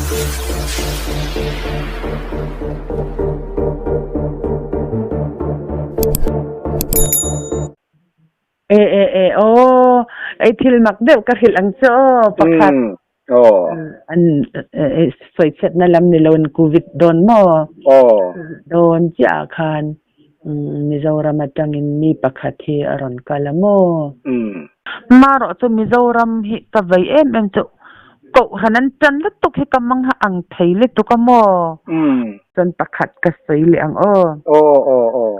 E e e aw ei thil mak deuh ka hrilh ang che aw pakhat. Aw. An sawichhiatna lam ni loin Covid dawn maw? Aw. Covid dawn chiah ah khan Mizoram atangin mi pakhat hi a rawn kal a maw? Marawh chu Mizoram hi ka vei em em chu Kohhran an tan lutuk hi ka mang ha ang thei lutuk a maw? Chuan pakhat ka sawi leh ang aw. Aw aw aw.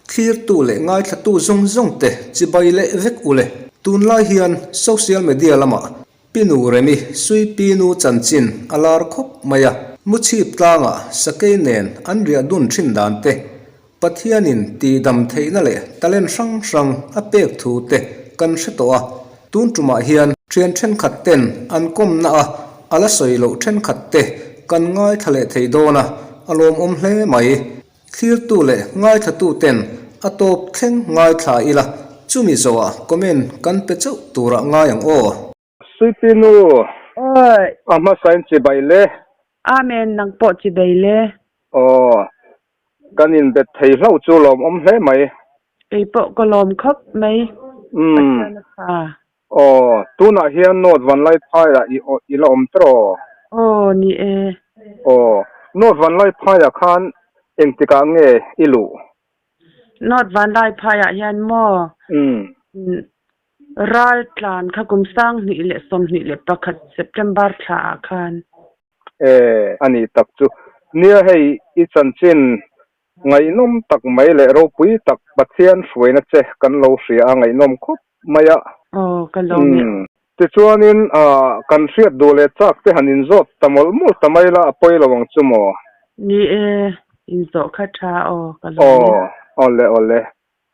Thlirtu leh ngaithlatu zawng zawng te chibai leh vek u le. Tunlai hian social media lamah Pinu Remi Suipinu chanchin a lar khawp mai a, Muchhip tlangah sakei nen an riah dun thin dan te, Pathianin tihdam theihna leh talent hrang hrang a pek thu te kan hre tawh a, tun tumah hian thian thenkhat ten an kawmna a a la sawi loh thenkhat te kan ngaithla leh thei dawn a, a lawmawm hle mai. Thlirtu leh ngaithlatu ten a tawp thleng ngaithla ila, chumi zawhah comment kan pe chauh turah ngai ang aw. Suipinu, Awi. A hmasain chibai le. Amen, nang pawh chibai le. Aw, kan inbet thei hlauh chu lawmawm hle mai. Kei pawh ka lawm khawp mai, Pathian a tha. Aw, tunah hian North Vanlaiphaiah i i la awm tawh aw? Aw, ni e. Aw, North Vanlaiphaiah khan engtikah nge i luh? North Vanlaiphaiah hian maw? Umm. Ral tlan kha kum 2021 September thlaah khan. E, a nih tak chu. Nia hei i chanchin Ngaihnawm tak mai leh ropui tak Pathian hruaina che kan lo hria a ngaihnawm khawp mai a. Aw, ka lo ni. Umm. Tichuanin kan hriat duh leh chak te han inzawt ta mawlh mawlh ta mai la a pawi lo ang chu maw? Ni e, inzawh kha tha aw, ka lo ni. Aw, awle awle.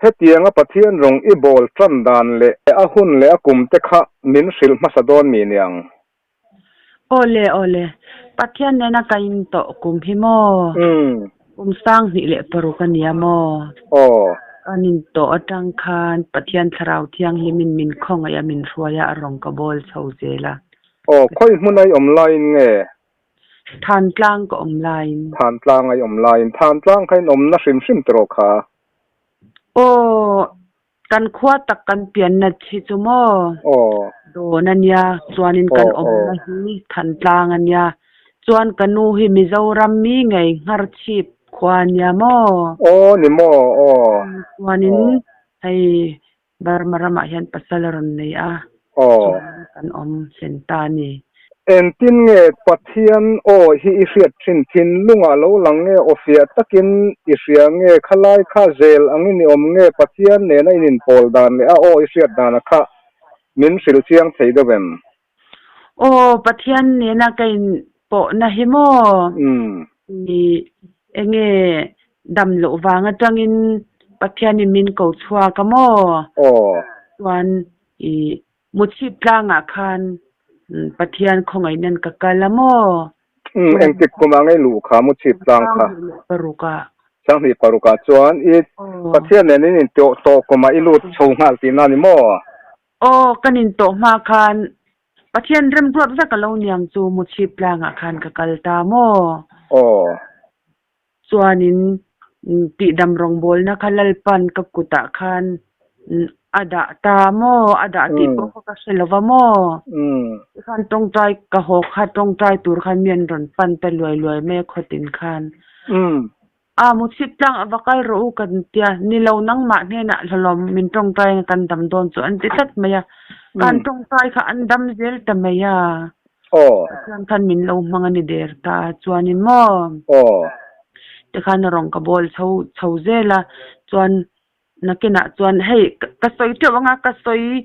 Hetianga Pathian rawng i bawl tan dan leh a hun leh a kum te kha min hrilh hmasa dawn mi niang? Awle awle, Pathian nena ka in tawh kum hi maw? Kum 2006 a nia maw? Aw. Kan in tawh atang khan Pathian Thlarau Thianghlimin min khawngaih a min hruai a, a rawn ka bawl chho zel a. Aw, khawi hmun a i awm laiin nge? Thantlang ka awm laiin. Thantlang a i awm laiin. Thantlang kha in awmna hrim hrim tawh kha? Aw, Kan khua tak kan pianna hi chu maw? Dawn a nia, chuanin kan awmna hi Thantlang a nia. Chuan ka nu hi Mizoram mi ngei Ngharchhip khua a nia maw? Aw ni maw aw. Chuanin hei Burma ramah hian pasal a rawn nei a, chuan kan awm hlen ta a ni. Engtin nge Pathian aw hi i hriat thin? Thinlungah lo lang nge aw fiah takin i hria nge? Khalai kha zel angin i awm nge? Pathian nena in inpawl dan leh a aw i hriat dana kha min hrilh chiang thei deuh em? Aw, Pathian nena ka inpawhna hi maw? I enge dam loh vang atangin Pathianin min ko chhuak a maw? Aw. Chuan i Muchhip tlangah khan Pathian khawngaihna'n ka kal a maw? Umm, engtik kumah ngei luh kha Muchhip tlang kha? 2006 ah. 2006 ah chuan i Pathian nen in intawh tawh kumah i lut chho nghal tihna a ni maw? Aw, kan intawh hma khan Pathian remruat vek a lo niang chu Muchhip tlangah khan ka kal ta maw? Aw. Chuanin tihdam rawngbawlna kha Lalpan ka kutah khan a dah ta maw? A dah tih pawh kha ka hre lo va maw? Tikhan tawngtai ka haw kha tawngtai tur khan mi an rawn pan ta luai luai mai a khawtin khan. A muchhip tlang a va kal rawh u kan tia, ni lo nangmah hnenah hlawlawm min tawngtai anga kan dam dawn chu an ti tlat mai a. Kan tawngtai kha an dam zel ta mai a. Aw. Pathian khan min lo hmang a ni der ta a, chuanin maw? Aw. Tikhan a rawn ka bawl chho chho zel a, chuan nakinah chuan hei ka sawi teuh anga ka sawi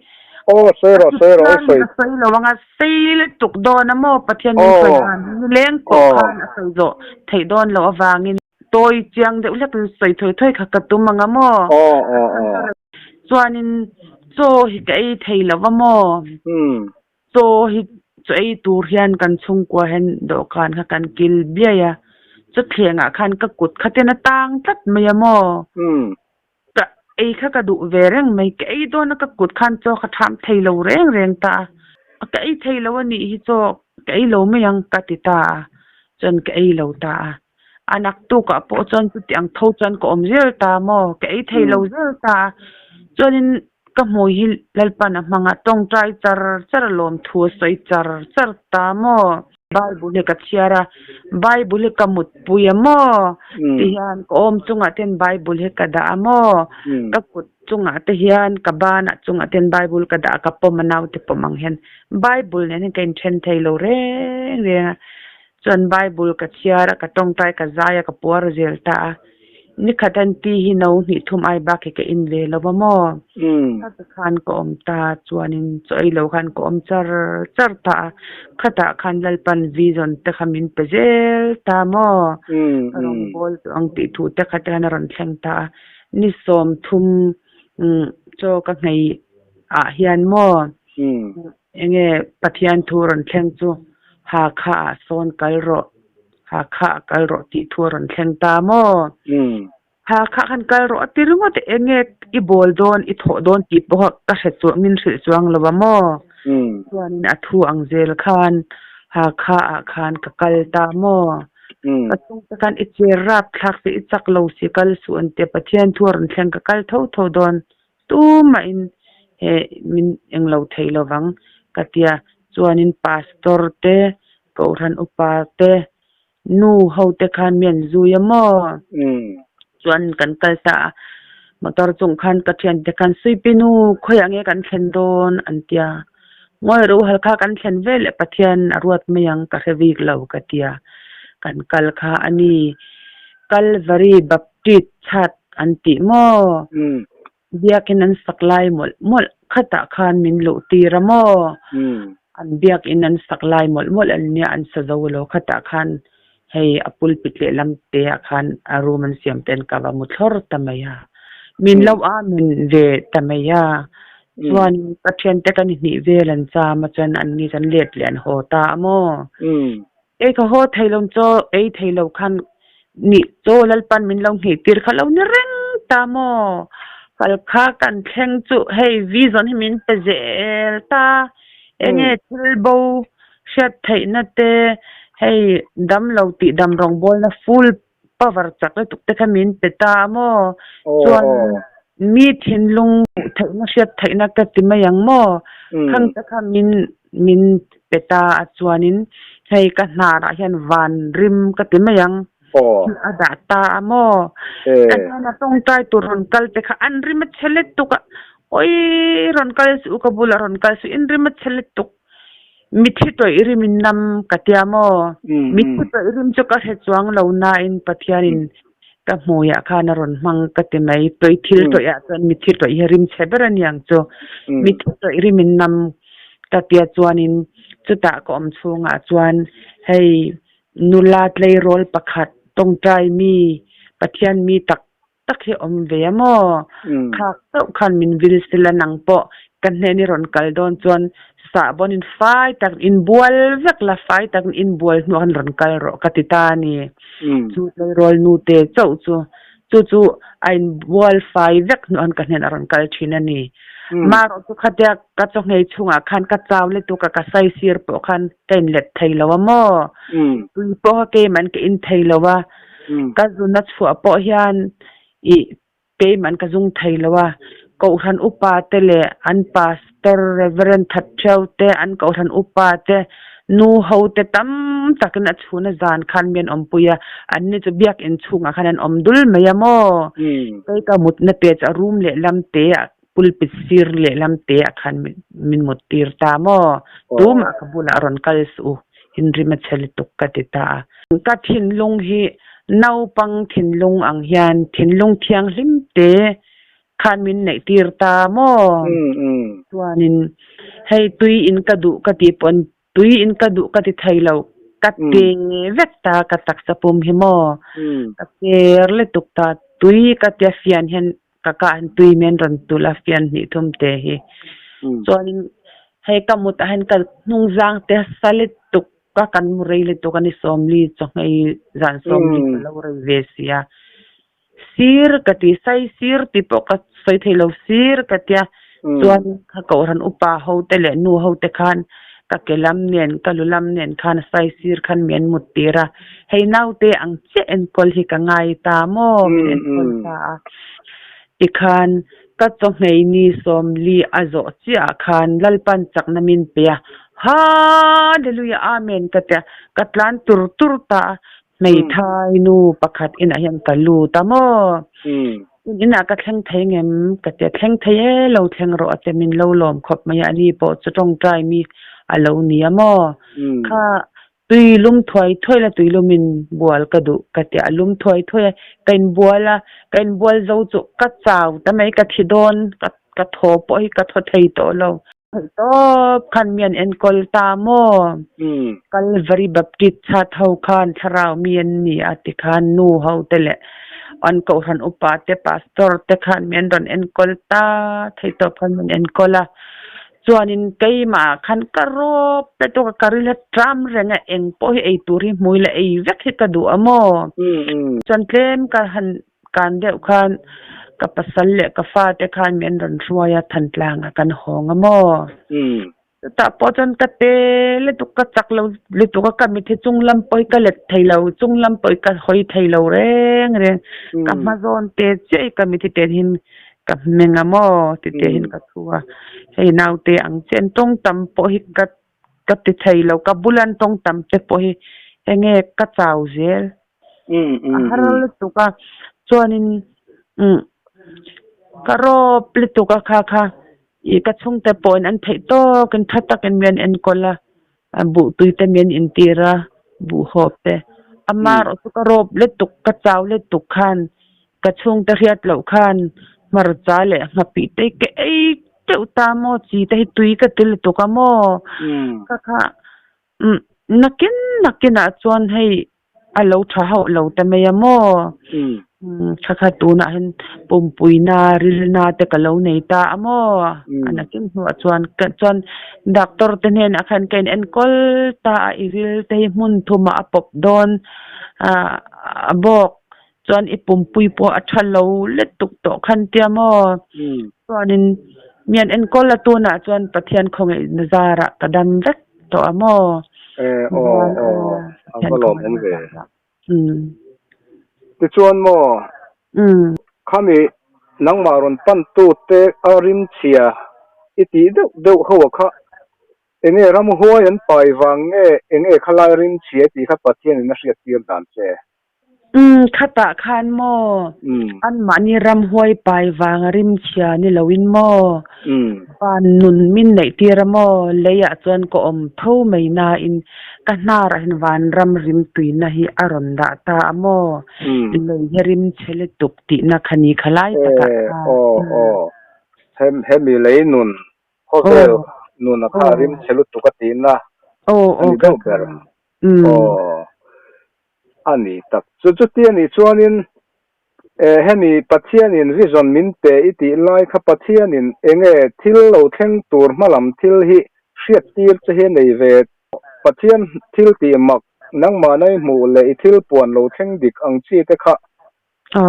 Aw, sawi rawh, sawi rawh, i sawi. Ka sawi lo anga sei lutuk dawn a maw Pathian min sawi dan nileng pawh khan a sawi zawh theih dawn loh avangin tawi chiang deuh hlek in sawi thawi thawi kha ka tum anga maw? Aw, aw, aw. Chuanin chaw hi ka ei thei lo va maw? Umm. Chaw hi chaw ei tur hian kan chhungkua hian dawhkan kha kan kil biai a, chawthlengah khan ka kut kha ten a tang tlat mai a maw? Ka ei kha ka duh ve reng mai, ka ei dawn a ka kut khan chaw kha tham thei lo reng reng ta a, ka ei thei lo a nih hi chaw ka ei lo mai ang ka ti ta a. Chuan ka ei lo ta a. A naktukah pawh chuan chuti ang tho chuan ka awm zel ta maw? Ka ei thei lo zel ta a. Chuanin ka hmui hi Lalpan a hmang a, tawngtai char char a lawm thu a sawi char char ta maw? Bible hi ka chhiar a, Bible hi ka mutpui a maw? Ti hian ka awm chungah te hian Bible hi ka dah a maw? Ka kut chungah te hian ka banah chungah te hian Bible ka dah a, ka pawm a naute pawm ang hian Bible nen hian ka inthen thei lo reng reng a. Chuan Bible ka chhiar a, ka tawngtai ka zai a, ka puar zel ta a. Nikhat an ti hi no hnih thum ai bak hi ka in ve lo va maw? Khata khan ka awm ta chuanin chaw ei lo khan ka awm char char ta a. Khatah khan Lalpan vision te kha min pe zel ta maw? Ka rawngbâwl tawh ang tih thu te kha te khan a rawn thleng ta a. Ni sawmthum chaw ka nghei ah hian maw? Enge Pathian thu rawn thleng chu Hakha ah sawn kal rawh, Hakha ah kal rawh tih thu a rawn thleng ta maw? Hakha khan kal rawh a ti ringawt e, enge i bawl dawn, i thawh dawn tih pawh ka hre chuang, min hrilh chuang lo a maw? Chuanin a thu ang zel khan Hakha ah khan ka kal ta maw? Ka chhungte khan i cher rap thlak si, i chak lo si kal suh an tia Pathian thu a rawn thleng ka kal tho tho dawn. Tumahin he min englo thei lovang ka tia. Chuanin pastor te, kohhran upa te, nu ho te khan mi an zui a maw? Chuan kan kal ta a, motor chung khan ka thiante khan Suipi nu khawiah nge kan thlen dawn an tia. Ngawi ro hal kha kan thlen ve leh Pathian a ruat mai ang ka hre bik lo ka tia. Kan kal kha a ni. Kalvari Baptist Church an tih maw? Biakin an sak lai mawlh mawlh khatah khan min luh tir a maw? An biakin an sak lai mawlh mawlh an nia an sa zo lo khatah khan hei a pulpit lehlam te ah khan a room an siam te an kap a mu thlawr ta mai a. Min lo amen ve ta mai a. Chuan ka thiante kan hnih vel an cham a chuan an ni chuan let leh an haw ta a maw? Ei ka haw thei lo chaw ei thei lo khan nih chaw Lalpan min lo nghih tir kha lo ni reng ta maw? Kal kha kan thleng chu hei vision hi min pe zel ta enge thil bo hriat theihna te hei damlo tih dam rawngbawlna full power chak lutuk te kha min pe ta maw? Chuan mi thinlung hmuh theihna hriat theihna ka ti mai ang maw? Khang te kha min min pe ta a chuanin hei ka hnarah hian van rim ka ti mai ang a dah ta a maw? Ka hnena tawngtai tur rawn kal te kha an rim a chhe lutuk a, awi rawn kal suh u ka bulah rawn kal suh in rim a chhe lutuk. Mithi tawih rim in nam ka tia maw? Mithi tawih rim chu ka hre chuang lo nain Pathianin ka hmuiah khan a rawn hmang ka ti mai. Tawih thil tawihah chuan mithi tawih hi a rim chhe ber a niang chu. Mithi tawih rim in nam ka tia chuanin chutah ka awm chhungah chuan hei nula tleirawl pakhat tawngtai mi Pathian mi tak tak hi awm ve a maw? Khak chauh khan min vil sela nang pawh ka hnen i rawn kal dawn chuan sahbawn in fai tak in bual vek la, fai tak in bual hnuah khan rawn kal rawh ka ti ta a ni. Chu tleirawl nute chauh chu chu chu a in bual fai vek hnuah khan ka hnen a rawn kal thin a ni. Marawh chu khatia ka chawnghei chhungah khan ka chau lutuk a, ka saisir pawh khan ka inlet thei lo a maw? Tui pawh kha keimah ka in thei lo a. Ka zun a chhuah pawh hian ih keimah ka zung thei lo a, Kohhran upa te leh an Pastor Reverend Thathriau te, an Kohhran upa te, nu ho te tam takin a chhun a zan khan mi an awmpui a, an ni chu biakinn chhungah khan an awm dul mai a maw? Kei ka mutna te chu a room lehlam te ah pulpit sir lehlam te ah khan min mut tir ta maw? Tumah ka bulah rawn kal suh u, inrim a chhe lutuk ka ti ta a. Ka thinlung hi naupang thinlung ang hian thinlung thianghlim te khan min neih tir ta maw? Chuanin hei tui in ka duh ka tih pawn Tui in ka duh ka ti thei lo, ka te vek ta ka taksa pum hi maw? Ka cher lutuk ta, tui ka tia fian hian ka kah hian tui men rawn tulh a fian hnih thum te hi. Chuanin hei ka mut ah hian ka hnungzang te sa lutuk ka kan mu rei lutuk a ni sawmli chawhmei zan sawmli ka lo rei ve sia. Sir ka ti, sai sir tih pawh ka sawi thei lo, sir ka tia. Chuan ka kohhran upa ho te leh nu ho te khan. Ka ke lam nen, ka lu lam nen khan saisir khan min en mut tir a, hei naute ang chiah enkawl hi ka ngai ta maw min enkawl ta a. Tikhan ka chawhmei ni sawmli a zawh chiah ah khan Lalpan chakna min pe a, Hallelujah Amen ka ti a, ka tlan tur tur ta a, Hmeithai nu pakhat inah hian ka lut a maw? In inah ka thleng thei ngem? Ka ti a, thleng thei e, lo thleng rawh a ti a, min lo lawm khawp mai a, ani pawh chu tawngtai mi a lo ni a maw? Kha tui lum thuai thuai la tui lumin bual ka duh ka ti a, a lum thuai thuai a, ka inbual a, ka inbual zo chu ka chau ta mai, ka thi dawn, ka thaw pawh hi ka thaw thei tawh lo. Theih tawp khan mi an enkawl ta maw? Calvary Baptist chhat ho khan thlarau mi an ni a ti khan nu ho te leh an kohhran upa te pastor te khan mi an rawn enkawl ta theih tawp khan mi an enkawl a. Chuanin keimah ah khan ka rawp te tawk a ka ril a tram reng a eng pawh hi ei tur hi hmui la ei vek hi ka duh a maw? Chuan tlem ka han Kan deuh khan ka pasal leh ka fate khan min rawn hruai a, Thantlangah kan hawng a maw? Chutah pawh chuan ka te lutuk, ka chak lo lutuk a, ka mitthi chung lam pawh hi ka let thei lo, chung lam pawh hi ka hawi thei lo reng reng. Ka hma zawn te chiah hi ka mitthi te hian ka hmeng a maw ti te hian ka thu a, hei naute ang chiah in tawng tam pawh hi ka ka ti thei lo, ka bula an tawng tam te pawh hi enge ka chau zel. A har lutuk a, chuanin umm ka rawp lutuk a kha kha ih ka chhungte pawhin an theih tawkin tha takin mi an enkawl a, buh tui te mi an intir a, buh hawp te. Amaherawhchu chu ka rawp lutuk, ka chau lutuk khan ka chhungte hriat loh khan hmarcha leh nghapih te hi ka ei teuh ta maw chi te hi tui ka ti lutuk a maw kha kha Umm, nakin nakinah chuan hei a lo tha hauh lo ta mai a maw? Umm, kha kha tunah hian pumpuina, rilna te ka lo nei ta a maw? A nakin hnuah chuan ka chuan doctor te hnenah khan ka in enkawl ta a, i ril te hi hmun thumah a pawp dawn ah a bawk chuan i pumpui pawh a tha lo lutuk tawh khan tia maw? Chuanin mi an enkawl a tunah chuan Pathian khawngaihna zarah ka dam vek tawh a maw? E aw aw a va lawm awm ve. Tichuan maw khami nangmah rawn pantu te a rimchhia i tih deuh deuh ho a kha Enge ramhuai an pai vang nge enge khalai rimchhia tih kha Pathianin a hriattir dan che? Umm, khatah khan maw? Anmahni ramhuai pai vanga rimchhia ni loin maw? Van nun min neihtir a maw? Leiah chuan ka awm tho mai nain ka hnarah hian vanram rimtuina hi a rawn dah ta a maw? Lei hi rimchhe lutuk tihna kha ni kha lai takah khan. Aw, aw. Hemi lei nun Khawvel nun a kha rimchhe lutuk a tihna a ni deuh ber. Aw, a ni tak. Chu chuti a nih chuanin hemi Pathianin vision min pe i tih lai kha Pathianin enge thil lo thleng tur hmalam thil hi hriattir che hi a nei ve. Pathian thil tih mak nangmahna i hmuh leh i thil puan lo thleng dik ang chi te kha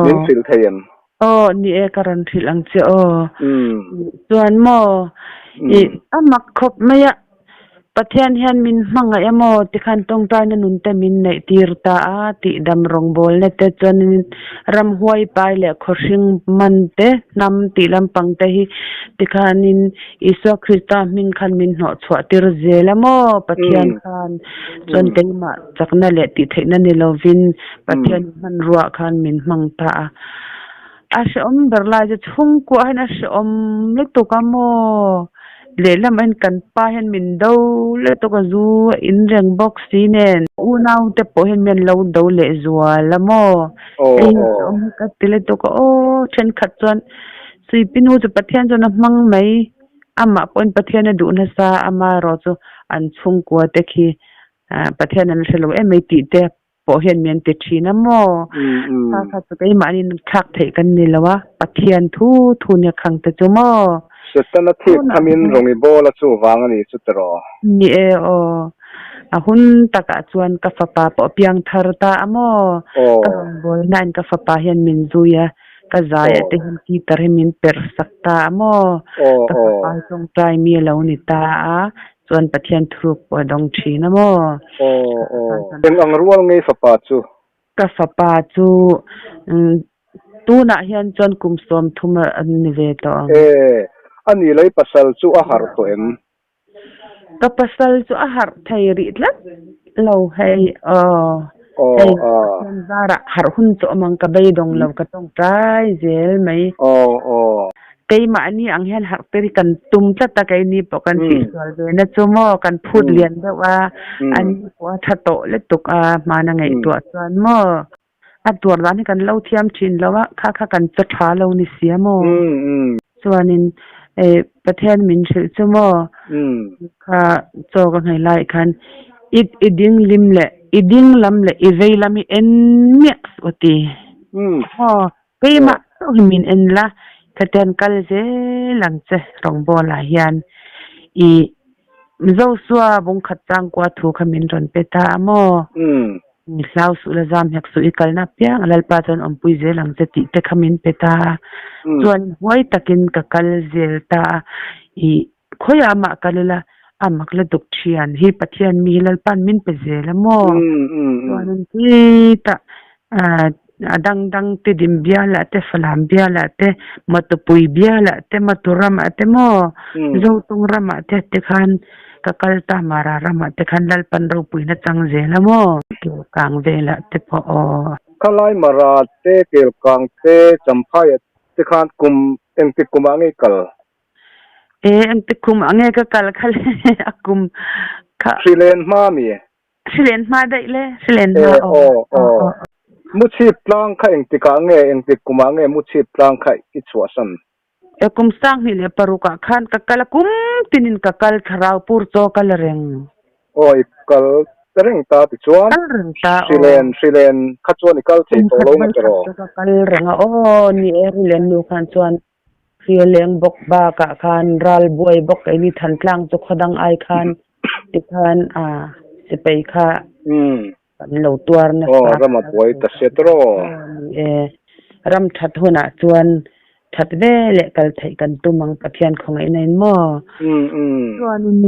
Min hrilh thei em? Aw, ni e, ka rawn hrilh ang che aw. Chuan maw, i a mak khawp mai a, Pathian hian min hmangaih a maw tikhan tawngtaina nun te min neih tir ta a, tihdam rawngbawlna te chuanin ramhuai pai leh khawhring man te, hnam tih lampang te hi tikhanin Isua Krista hming khan min hnawhchhuah tir zel a maw Pathian khan chuan keimah chakna leh tihtheihna ni lovin Pathian hmanruah khan min hmang ta a. A hrehawm ber lai chu chhungkuah hian a hrehawm lutuk a maw? Lehlam ah hian kan pa hian min do lutuk a, zu a in reng bawk si nen. Unaute pawh hian min lo do leh zual a maw? Hei hi hrehawm hi ka ti lutuk a aw. Thenkhat chuan Suipinu chu Pathian chuan a hmang mai. Amah pawhin Pathian a duh nasa a, amaherawh chu an chhungkua te khi Pathian an hre lo em mai tih te pawh hian min ti thin a maw? Kha kha chu keimahni thlak theih kan ni lo a, Pathian thu thu nia khang te chu maw? Setana thik thamin rawngi bawla chu vang a ni chu tiraw? Ni e aw. A hun takah chuan ka fapa pawh a piang thar ta a maw? Ka rawn bawlnain ka fapa hian min zui a, ka zai a te hian guitar hi min perh sak ta a maw? Ka fapa hi tawngtai mi a lo ni ta a. Chuan Pathian thuruk pawh a dawng thin a maw? Aw aw. Eng ang rual ngei fapa chu? Ka fapa chu tunah hian chuan kum 30 a ni ve tawh ang. E, a ni lei pasal chu a harh tawh em? Ka pasal chu a harh thei rih tlat lo hei aw. Aw Hei a. Pathian zarah harh hun chu awm ang ka beidawng lo ka tawngtai zel mai. Aw aw. Keimahni ang hian harh te hi kan tum tlat a, keini pawh kan tihsual ve na chu maw, kan phut lian deuh a, an ni pawh a tha tawh lutuk a, hmana ngaihtuah chuan maw, a tuar dan hi kan lo thiam thin lo a, kha kha kan chaw tha lo ni sia maw, chuanin Pathian min hrilh chu maw, kha chaw ka nghei laiah khan i i ding lim leh i ding lam leh i vei lam hi en miah suh a ti maw. Keimah chauh hi min en la, khatian kal zel ang che rawngbawlah hian i Josua bungkhat changkua thu kha min rawn pe ta a maw? Mi hlau suh la zam hek suh i kalna apiang a Lalpa chuan awmpui zel ang che tih te kha min pe ta a, chuan huai takin ka kal zel ta a, i khawiah mah kal ila a mak la duk thian hi Pathian mi hi Lalpa'n min pe zel a maw? Chuanin khitah a dang dang te dim bialah te Falam bialah te Matupui bialah te Matu ramah te maw Zotung ramah te te khan ka kal ta Mara ramah te khan Lalpa'n ropuina chang zel a maw? Kelkang velah te pawh aw. Khalai Mara te Kelkang te Champhaiah te khan kum engtik kumah nge i kal? E engtik kum ah nge ka kal kha le a kum kha. Hrilen hma mi? Hrilen hma daih le hrilen hma aw. Aw aw. Muchhip tlang kha engtik ah nge engtik kum ah nge muchhip tlang kha i chhuahsan? E kum 2006 ah khan ka kal a kum tinin ka kal thlarau pur chaw ka la reng. Aw i kal reng ta tichuan Kal reng ta aw. Hrilen hrilen kha chuan i kal thei tawh lo nge tiraw? Ka kal reng a aw ni e hrilen nu khan chuan Hrialeng bawk bakah khan ral buai bawk keini Thantlang chu khaw dang ai khan tikhan a sipai kha kan lo tuar nasa. Aw ram a buai ta sia tawh. Ni e, ram that hunah chuan that ve leh kal theih kan tum ang Pathian khawngaihna in maw. Chuanin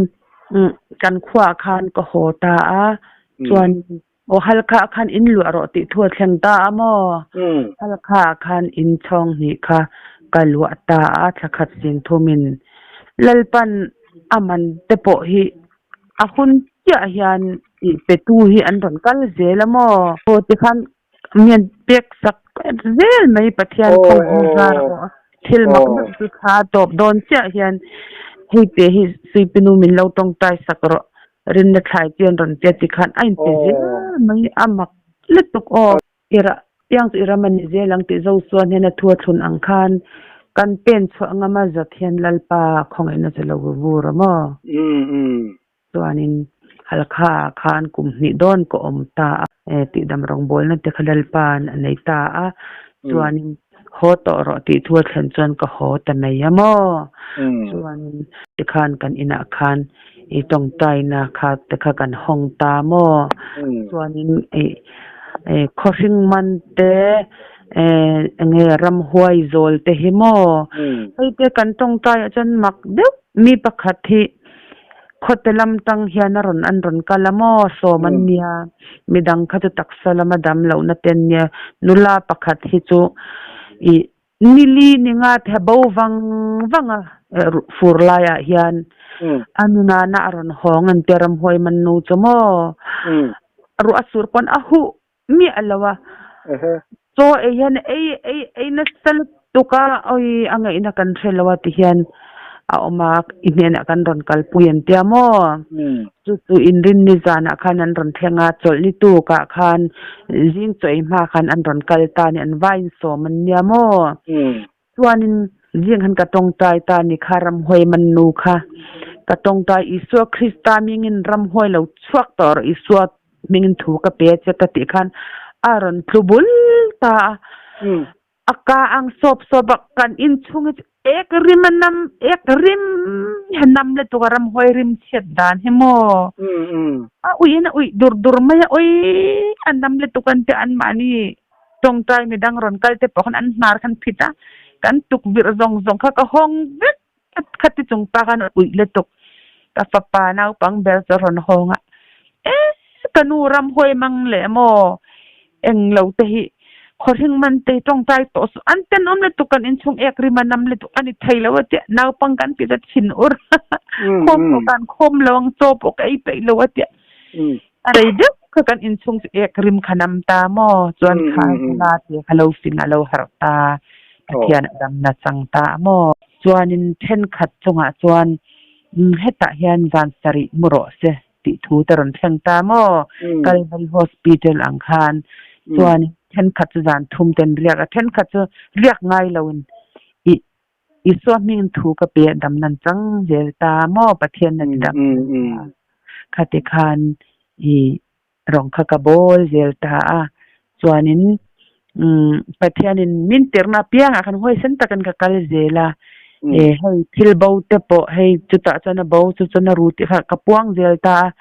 kan khuaah khan ka haw ta a, chuanin Aw Halkha ah khan in luah rawh tih thu a thleng ta a maw? Halkha ah khan in chhawng hnih kha ka luah ta a, thla khat zing thumin Lalpan a man te pawh hi a hun chiah hian ih petu hi an rawn kal zel a maw? Aw tikhan mian pek sak zel mai Pathian khawngaihna zar pawh a thil mak deuh chu thla a tawp dawn chiah hian hei te hi Suipinu min lo tawngtai sak rawh Rinna thlai chian rawn tia ti khan a inpe zel mai a mak lutuk aw. I rah piang chu i ram a ni zel ang tih Joshua hnena thu a thlun ang khan kan pen chhuah ngam a zat hian Lalpa khawngaihna chu lo vur a maw? Chuanin Halkha ah khan kum hnih dawn ka awm ta a, tihdam rawngbawlna te kha Lalpa'n a nei ta a, chuanin haw tawh rawh tih thu a thlen chuan ka haw ta mai a maw? Chuanin tikhan kan inah khan i tawngtaina kha te kha kan hawng ta maw? Chuanin i khawhring man te enge ramhuai zawl te hi maw? Hei te kan tawngtaiah chuan mak deuh mi pakhat hi Khawte lam tang hian a rawn an rawn kal a maw? Sawm an nia. Midang kha chu taksa lama dam lohna te an nia. Nula pakhat hi chu ih nili ni nga te bo vang vang a fur laiah hian a nunana a rawn hawng an tia ramhuai man nu chu maw? Ruah a sur pawn a huh miah lo a. Chaw ei hian ei ei ei nasa lutuk a, awi a ngaihna kan hre lo a ti hian a awm a, i hnenah kan rawn kalpui an tia maw? Chu chu inrinni zanah khan an rawn thleng a, chawlhni tukah khan zing chaw ei hma khan an rawn kal ta a ni, an vaiin sawm an nia maw? Chuanin zing han ka tawngtai ta ni kha ramhuai man nu kha ka tawngtai Isua Krista hmingin ramhuai lo chhuak tawh rawh Isua hmingin thu ka pe a che ka tih khan a rawn tlu bul ta a a ka ang sawp sawp a kan inchhung hi chu ek rim a nam ek rim hi a nam lutuk a ramhuai rim chhiat dan hi maw a uihin a uih dur dur mai a awi a nam lutuk an tia anmahni Tawngtai midang rawn kal te pawh khan an hnar khan phit a, kan tukvirh zawng zawng kha ka hawng vek khat ti chung pa khan a uih lutuk. Ka fapa naupang ber chu a rawn hawng a, E, ka nu ramhuai mang leh maw? Eng lo te hi khawhring man te hi tawngtai tawh suh, an tenawm lutuk kan inchhung ek rim a nam lutuk a ni thei lo a tia naupang kan ti ta thin ur khawm pawh kan khawm lo ang chaw pawh ka ei peih lo a tia a rei deuh kha kan inchhung chu ek rim kha nam ta maw chuan kha la te kha lo fing a lo harh ta Pathian a damna chang ta a maw chuanin thenkhat chungah chuan hetah hian zan sarih mu rawh se. tih thu te rawn thleng ta maw? Calvary Hospital ang khan chuan thenkhat chu zan thum ten riak a, thenkhat chu riak ngai loin i Isua hming thu ka pe a dam nan chang zel ta maw? Pathian na ti dam zel ta. Khati khan i rawng kha ka bawl zel ta a, chuanin Pathianin min tirhna apiangah khan huaisen takin ka kal zel a, e hei thil bo te pawh hei chutah chuan a bo chu chuan a ru tih kha ka puang zel ta a,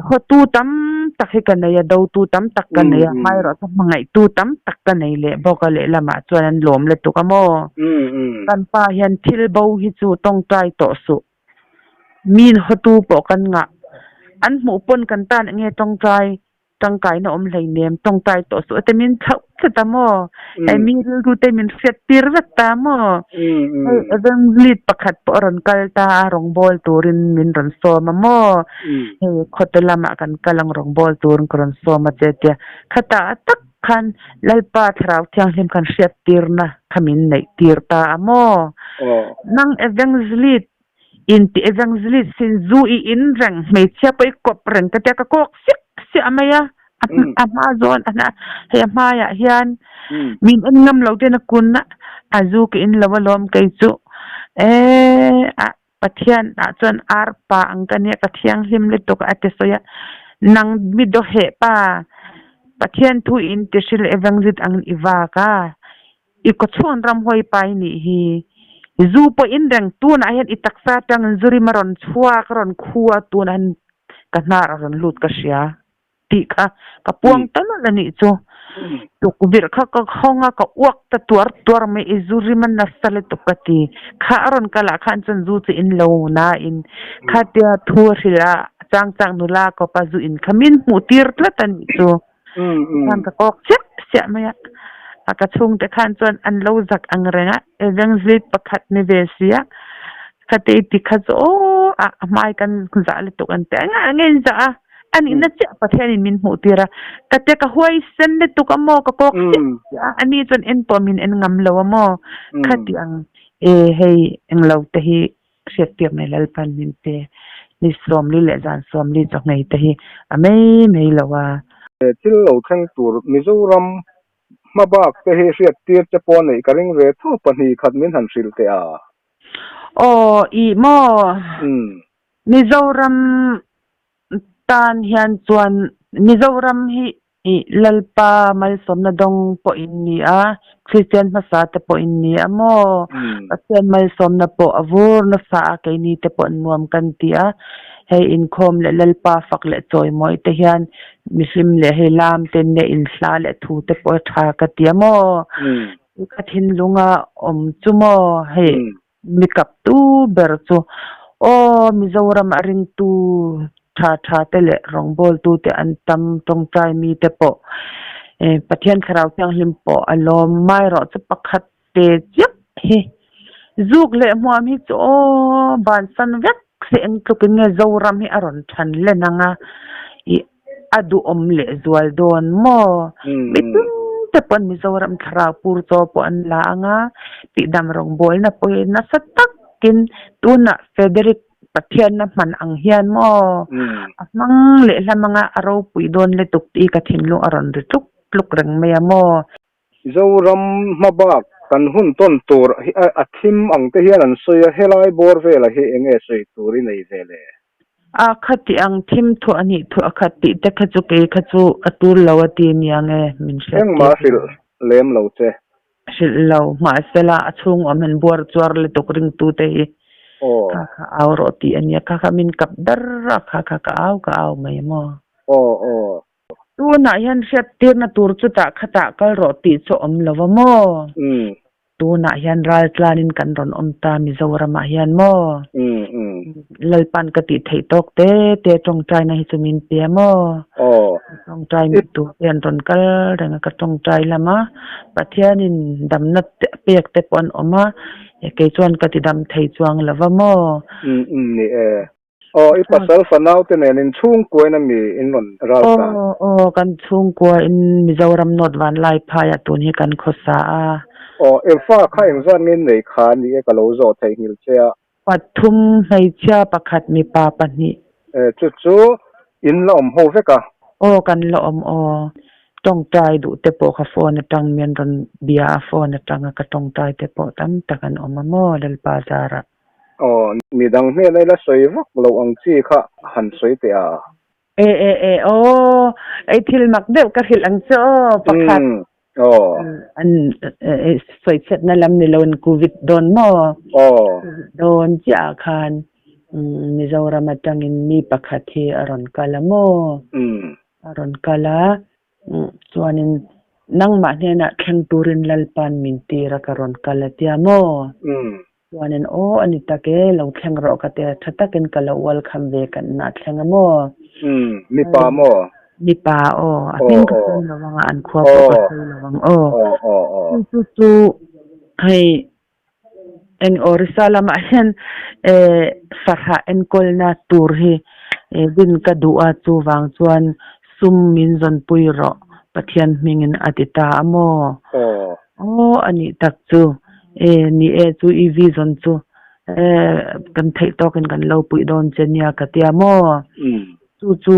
hawtu tam tak hi ka nei a, dotu tam tak ka nei a, hmaerawh chu hmangaihtu tam tak ka nei leh bawk a, lehlamah chuan an lawm lutuk a maw? Kan pa hian thil bo hi chu tawngtai tawh suh. Min hawtu pawh kan ngah. An hmuh pawn kan tan enge tawngtai tangkaina awm hleinem tawngtai tawh suh ate min thlauh tlat a maw? Hei mi rilru te min hriat tir vek ta maw? Hei evangelist pakhat pawh a rawn kal ta a rawngbâwl turin min rawn sawm a maw? Hei khawte lamah kan kal ang rawngbâwl turin ka rawn sawm a che tia khatah tak khan Lalpa Thlarau Thianghlim khan hriat tirna kha min neih tir ta a maw? Nang evangelist inti evangelist sin zu i in reng hmeichhia pawh i kawp reng ka tia ka kawk siah siah mai a, a hma zawn a hei a hmaiah hian min en ngam lo ten a kun a, a zu ka in lo alawm kei chu eee a Pathian ah chuan ar pa ang ka nia ka thianghlim lutuk a ti sawi a, nang mi dawheh pa Pathian thu in ti hril evangelist ang i vak a, i kawchhung ramhuai pa i nih hi. Zu pawh in reng tunah hian i taksa atangin zu rim a rawn chhuak a rawn khu a tunah hian ka hnar a rawn lut ka hria. tih kha ka puang ta nawlh a nih chu. Tukvirh kha ka hawng a, ka uak ta tuar tuar mai, i zu rim a nasa lutuk ka ti. Kha a rawn kal ah khan chuan zu chu in lo na in khatia thu a hrilh a, chang chang nula kawpa zu in kha min hmuh tir tlat a nih chu. Tikhan ka kawk chiah chiah mai a, a ka chhungte khan chuan an lo zak ang reng a, evangelist pakhat ni ve si a, khate i ti kha chu aw a hmai kan zah lutuk an ti a, engah nge in zah a? A nihna chiah Pathianin min hmuh tir a, ka te ka huaisen lutuk a maw, ka kawk chiah chiah a, ani chuan en pawh min en ngam lo a maw, khati ang e hei englo te hi hriattir nei Lalpan min pe, ni sawmli leh zan sawmli chawhmei te hi a mai mai lo a. Thil lo thleng tur Mizoram hmabak te hi hriattir che pawh neih ka ring ve tho pahnih khat min han hrilh teh a. Aw ih maw. Mizoram tan hian chuan Mizoram hi Lalpa malsawmna dawng pawh in ni a, Kristian hmasa te pawh in ni a maw? Pathian malsawmna pawh a vur nasa a, keini te pawh nuam kan ti a. Hei inkhawm leh Lalpa fak leh chawimawi te hian mihlim leh hei lam te nia inhla leh thu te pawh a tha ka ti a maw? Ka thinlunga awm chu maw hei Mi kaptu ber chu aw Mizoram a ringtu tha tha te leh rawngbawltu te an tam tawngtai mi te pawh Pathian Thlarau Thianghlim pawh a lawm mai rawh chu pakhat te chiah hi zuk leh hmuam hi chu aw bansan vek se eng tlukin nge Zoram hi a rawn than len ang a ih a duhawm leh zual dawn maw? Mi tin te pawn Mizoram thlarau pur chaw pawh an la ang a, tihdam rawngbawlna pawh hi nasa takin tunah Frederick Pathianna hman ang hian maw a hmang leh hlam anga a ropui dawn lutuk tih ka thinlung a rawn ri tluk tluk reng mai a maw? Zoram hmabak kan hun tawn tur hi a thim ang te hian an sawi a, helai bawr velah hi enge sawi tur i nei ve le? A khati ang thim thuah hnih thuah khat tih te kha chu kei kha chu a tul lo a ti nia nge min hriat Engmah a hrilh lem lo che. Hrilh lo, mahsela a chhung awm hian buar chuar lutuk ringtute hi kha kha au rawh tih a nia, kha kha min kap dar a, kha kha ka au ka au mai maw? Aw aw. Tunah hian hriattirna tur chutah khatah kal rawh tih chu awm lo a maw? Tunah hian raltlanin kan rawn awm ta Mizoramah hian maw? Lalpan ka tih theih tawk te te tawngtaina hi chu min pe a maw? Tawngtai mi tur te an rawn kal reng a, ka tawngtai lam a, Pathianin damna pek te pawh an awm a, kei chuan ka ti dam thei chuang lo va maw? Ni e. Aw, i pasal fanau te nen in chhungkuain a mi in rawn ral ta? Aw, aw, kan chhungkua in Mizoram North Vanlaiphai ah tun hi kan khawsa a. Aw, eng fa kha engzat nge nei kha ni e ka lo zawh theihnghilh che a. Pathum, hmeichhia pakhat, mipa pahnih. E, chu chu in la awm ho vek a? Aw, kan la awm aw. Tawngtai duh te pawh kha phone atang mian rawn bia a, phone atanga ka tawngtai te pawh tam tak an awm a maw Lalpa zarah. Aw, midang hnena ila sawi vak loh ang chi kha han sawi teh a. E e e aw, ei thil mak deuh ka hrilh ang che aw, pakhat. Aw. An sawi chhiatna lam ni loin Covid dawn maw? Aw. Covid dawn chiah ah khan Mizoram atangin mi pakhat hi a rawn kal a maw? A rawn kal a, Chuanin nangmah hnenah thleng turin Lalpa'n min tir a ka rawn kal a tia maw? Chuanin aw a ni tak e, lo thleng rawh ka tia, tha takin ka lo welcome ve kan inah thleng a maw? Mipa maw? Mipa aw, a hming ka sawi lo ang a, an khua pawh ka sawi lo ang aw. Chu chu chu hei Eng Orissa lamah hian fahrah enkawlna tur hi din ka duh a, chuvang chuan sum min zawnpui rawh Pathian hmingin a ti ta a maw? Aw a nih tak chu, e ni e chu i vision chu kan theih tawkin kan lo puih dawn che nia ka tia maw? Chu chu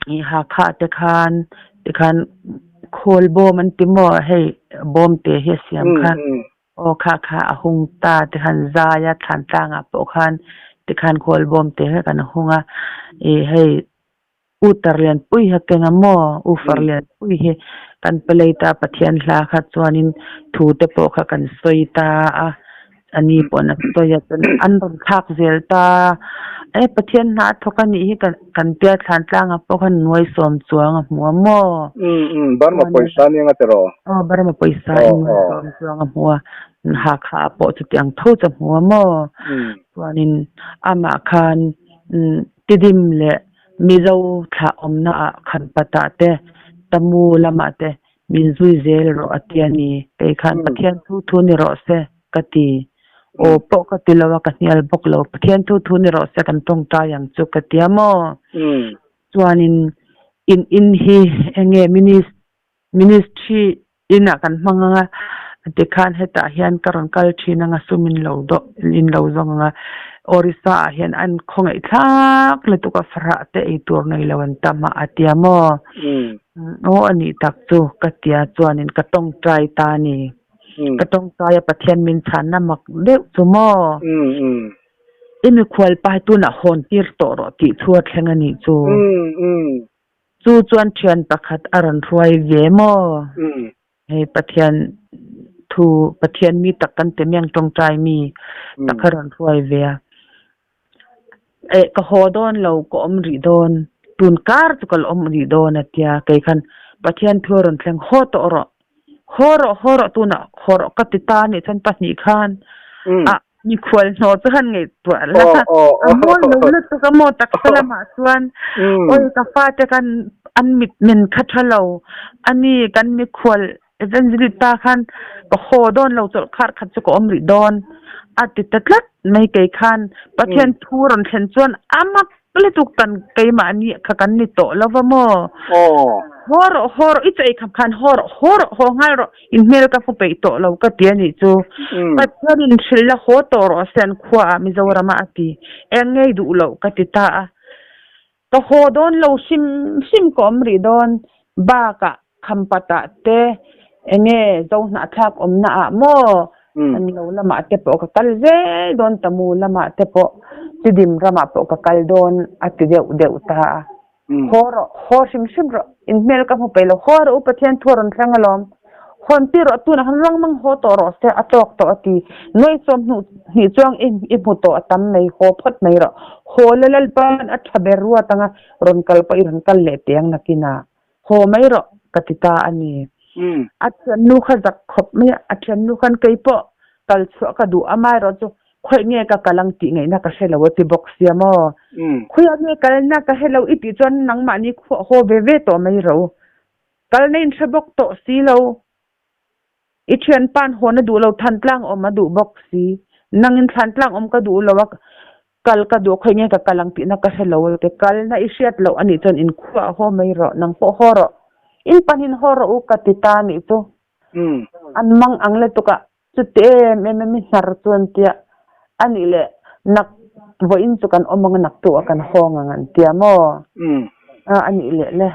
I Hakha te khan tikhan khawl bawm an ti maw hei bawm te hi a siam kha aw kha kha a hung ta tikhan zai a thlan tlangah pawh khan tikhan khawl bawm te kha kan hung a ih hei utar lianpui hi a keng a maw ufar lianpui hi kan pe lei ta Pathian hla kha chuanin thu te pawh kha kan sawi ta a. A ni pawh na sawi a chuan an rawn thlak zel ta e Pathian hna a thawk a nih hi kan kan tia thlan tlangah pawh khan nuai sawm chuang a hmu a maw? Umm umm Burma pawisa nia nga tiraw? Aw Burma pawisa in nuai sawm chuang a hmu a Hakha ah pawh chutiang tho chu a hmu a maw? Chuanin amah khan Tidim leh Mizo thlah awmna ah Khanpatah te Tamu lamah te Min zui zel rawh a ti a ni. Kei khan Pathian thu thu ni rawh se ka ti. Aw pawh ka ti lo a, ka hnial bawk lo. Pathian thu thu ni rawh se kan tawngtai ang chu ka ti a maw? Chuanin in in hi enge ministry inah kan hmang ang a, tikhan hetah hian ka rawn kal thin ang a, sum in lo dawh in lo zawng ang a. Orissa ah hian an khawngaih thlak lutuk a, fahrah te ei tur nei lo an tam a a ti a maw? Aw a nih tak chu ka tia chuanin ka tawngtai ta a ni. Ka tawngtai a Pathian min chhanna mak deuh chu maw? I mikhual pa hi tunah hawn tir tawh rawh tih thu a thleng a nih chu. Chu chuan thian pakhat a rawn hruai ve maw? Hei Pathian thu Pathian mi tak kan ti miang tawngtai mi tak kha rawn hruai ve a. Eh ka haw dawn lo ka awm rih dawn tun kar chu ka la awm rih dawn a tia kei khan Pathian thu a rawn thleng haw tawh rawh haw rawh haw rawh tunah haw rawh ka ti ta anih chuan pahnih khan ah Mikhual hnawh chu han ngaihtuah la, a mawi lo lutuk a maw taksa lamah chuan awi ka fate khan an mit men kha tha lo a ni, kan mikhual Evangelist pa khan ka haw dawn lo chawlh khar khat chu ka awm rih dawn a ti ta tlat mai kei khan Pathian thu rawn thlen chuan a mak Lutuk kan keimahni kha kan ni tawh lo va maw? Haw rawh, haw rawh, i chaw ei kham khan haw rawh, haw rawh, haw nghal rawh, in hmel ka hmu peih tawh lo ka ti a nih chu. Pathianin hrilh la haw tawh rawh se an khuaah Mizoramah a ti. Eng ngei duh loh ka ti ta a. Ka haw dawn lo hrim hrim ka awm rih dawn bakah Khampatah te enge Zohnahthlak awmna ah maw an lo lamah te pawh ka kal zel dawn Tamu lamah te pawh Chidim ramah pawh ka kal dawn a ti deuh deuh ta a. Haw rawh, haw hrim hrim rawh, in hmel ka hmu peih lo, haw rawh u Pathian thu a rawn thleng alawm, hawn tir rawh tunah khan rang mang haw tawh rawh se a tawk tawh a ti. Nuai sawm hnuh hnih chuang i i hmu tawh a tam mai, haw phawt mai rawh. Haw la Lalpa'n a tha ber ruat anga rawn kal pawh i rawn kal leh teh ang nakinah. Haw mai rawh ka ti ta a ni. A thiannu kha zak khawp mai a, a thiannu khan kei pawh kal chhuah ka duh amaherawh chu khawiah nge ka kal ang tih ngaihna ka hre lo a ti bawk sia maw? Khawiah nge kalna ka hre lo i tih chuan nangmahni khuah haw ve ve tawh mai ro. Kalna in hre bawk tawh si lo. I thianpa'n hawn a duh lo, Thantlang awm a duh bawk si. Nangin Thlantlang awm ka duh lo a, kal ka duh khawi nge ka kal ang tihna ka hre lo a ti. Kalna i hriat loh a nih chuan inkhuah haw mai rawh, nang pawh haw rawh. In panin haw rawh u ka ti ta a nih chu. An mang ang lutuk a, chuti em em em i hnar chu an tia. A nih leh nak vawiin chu kan awm ang a, naktuk ah kan hawng ang an tia maw? A nih leh le.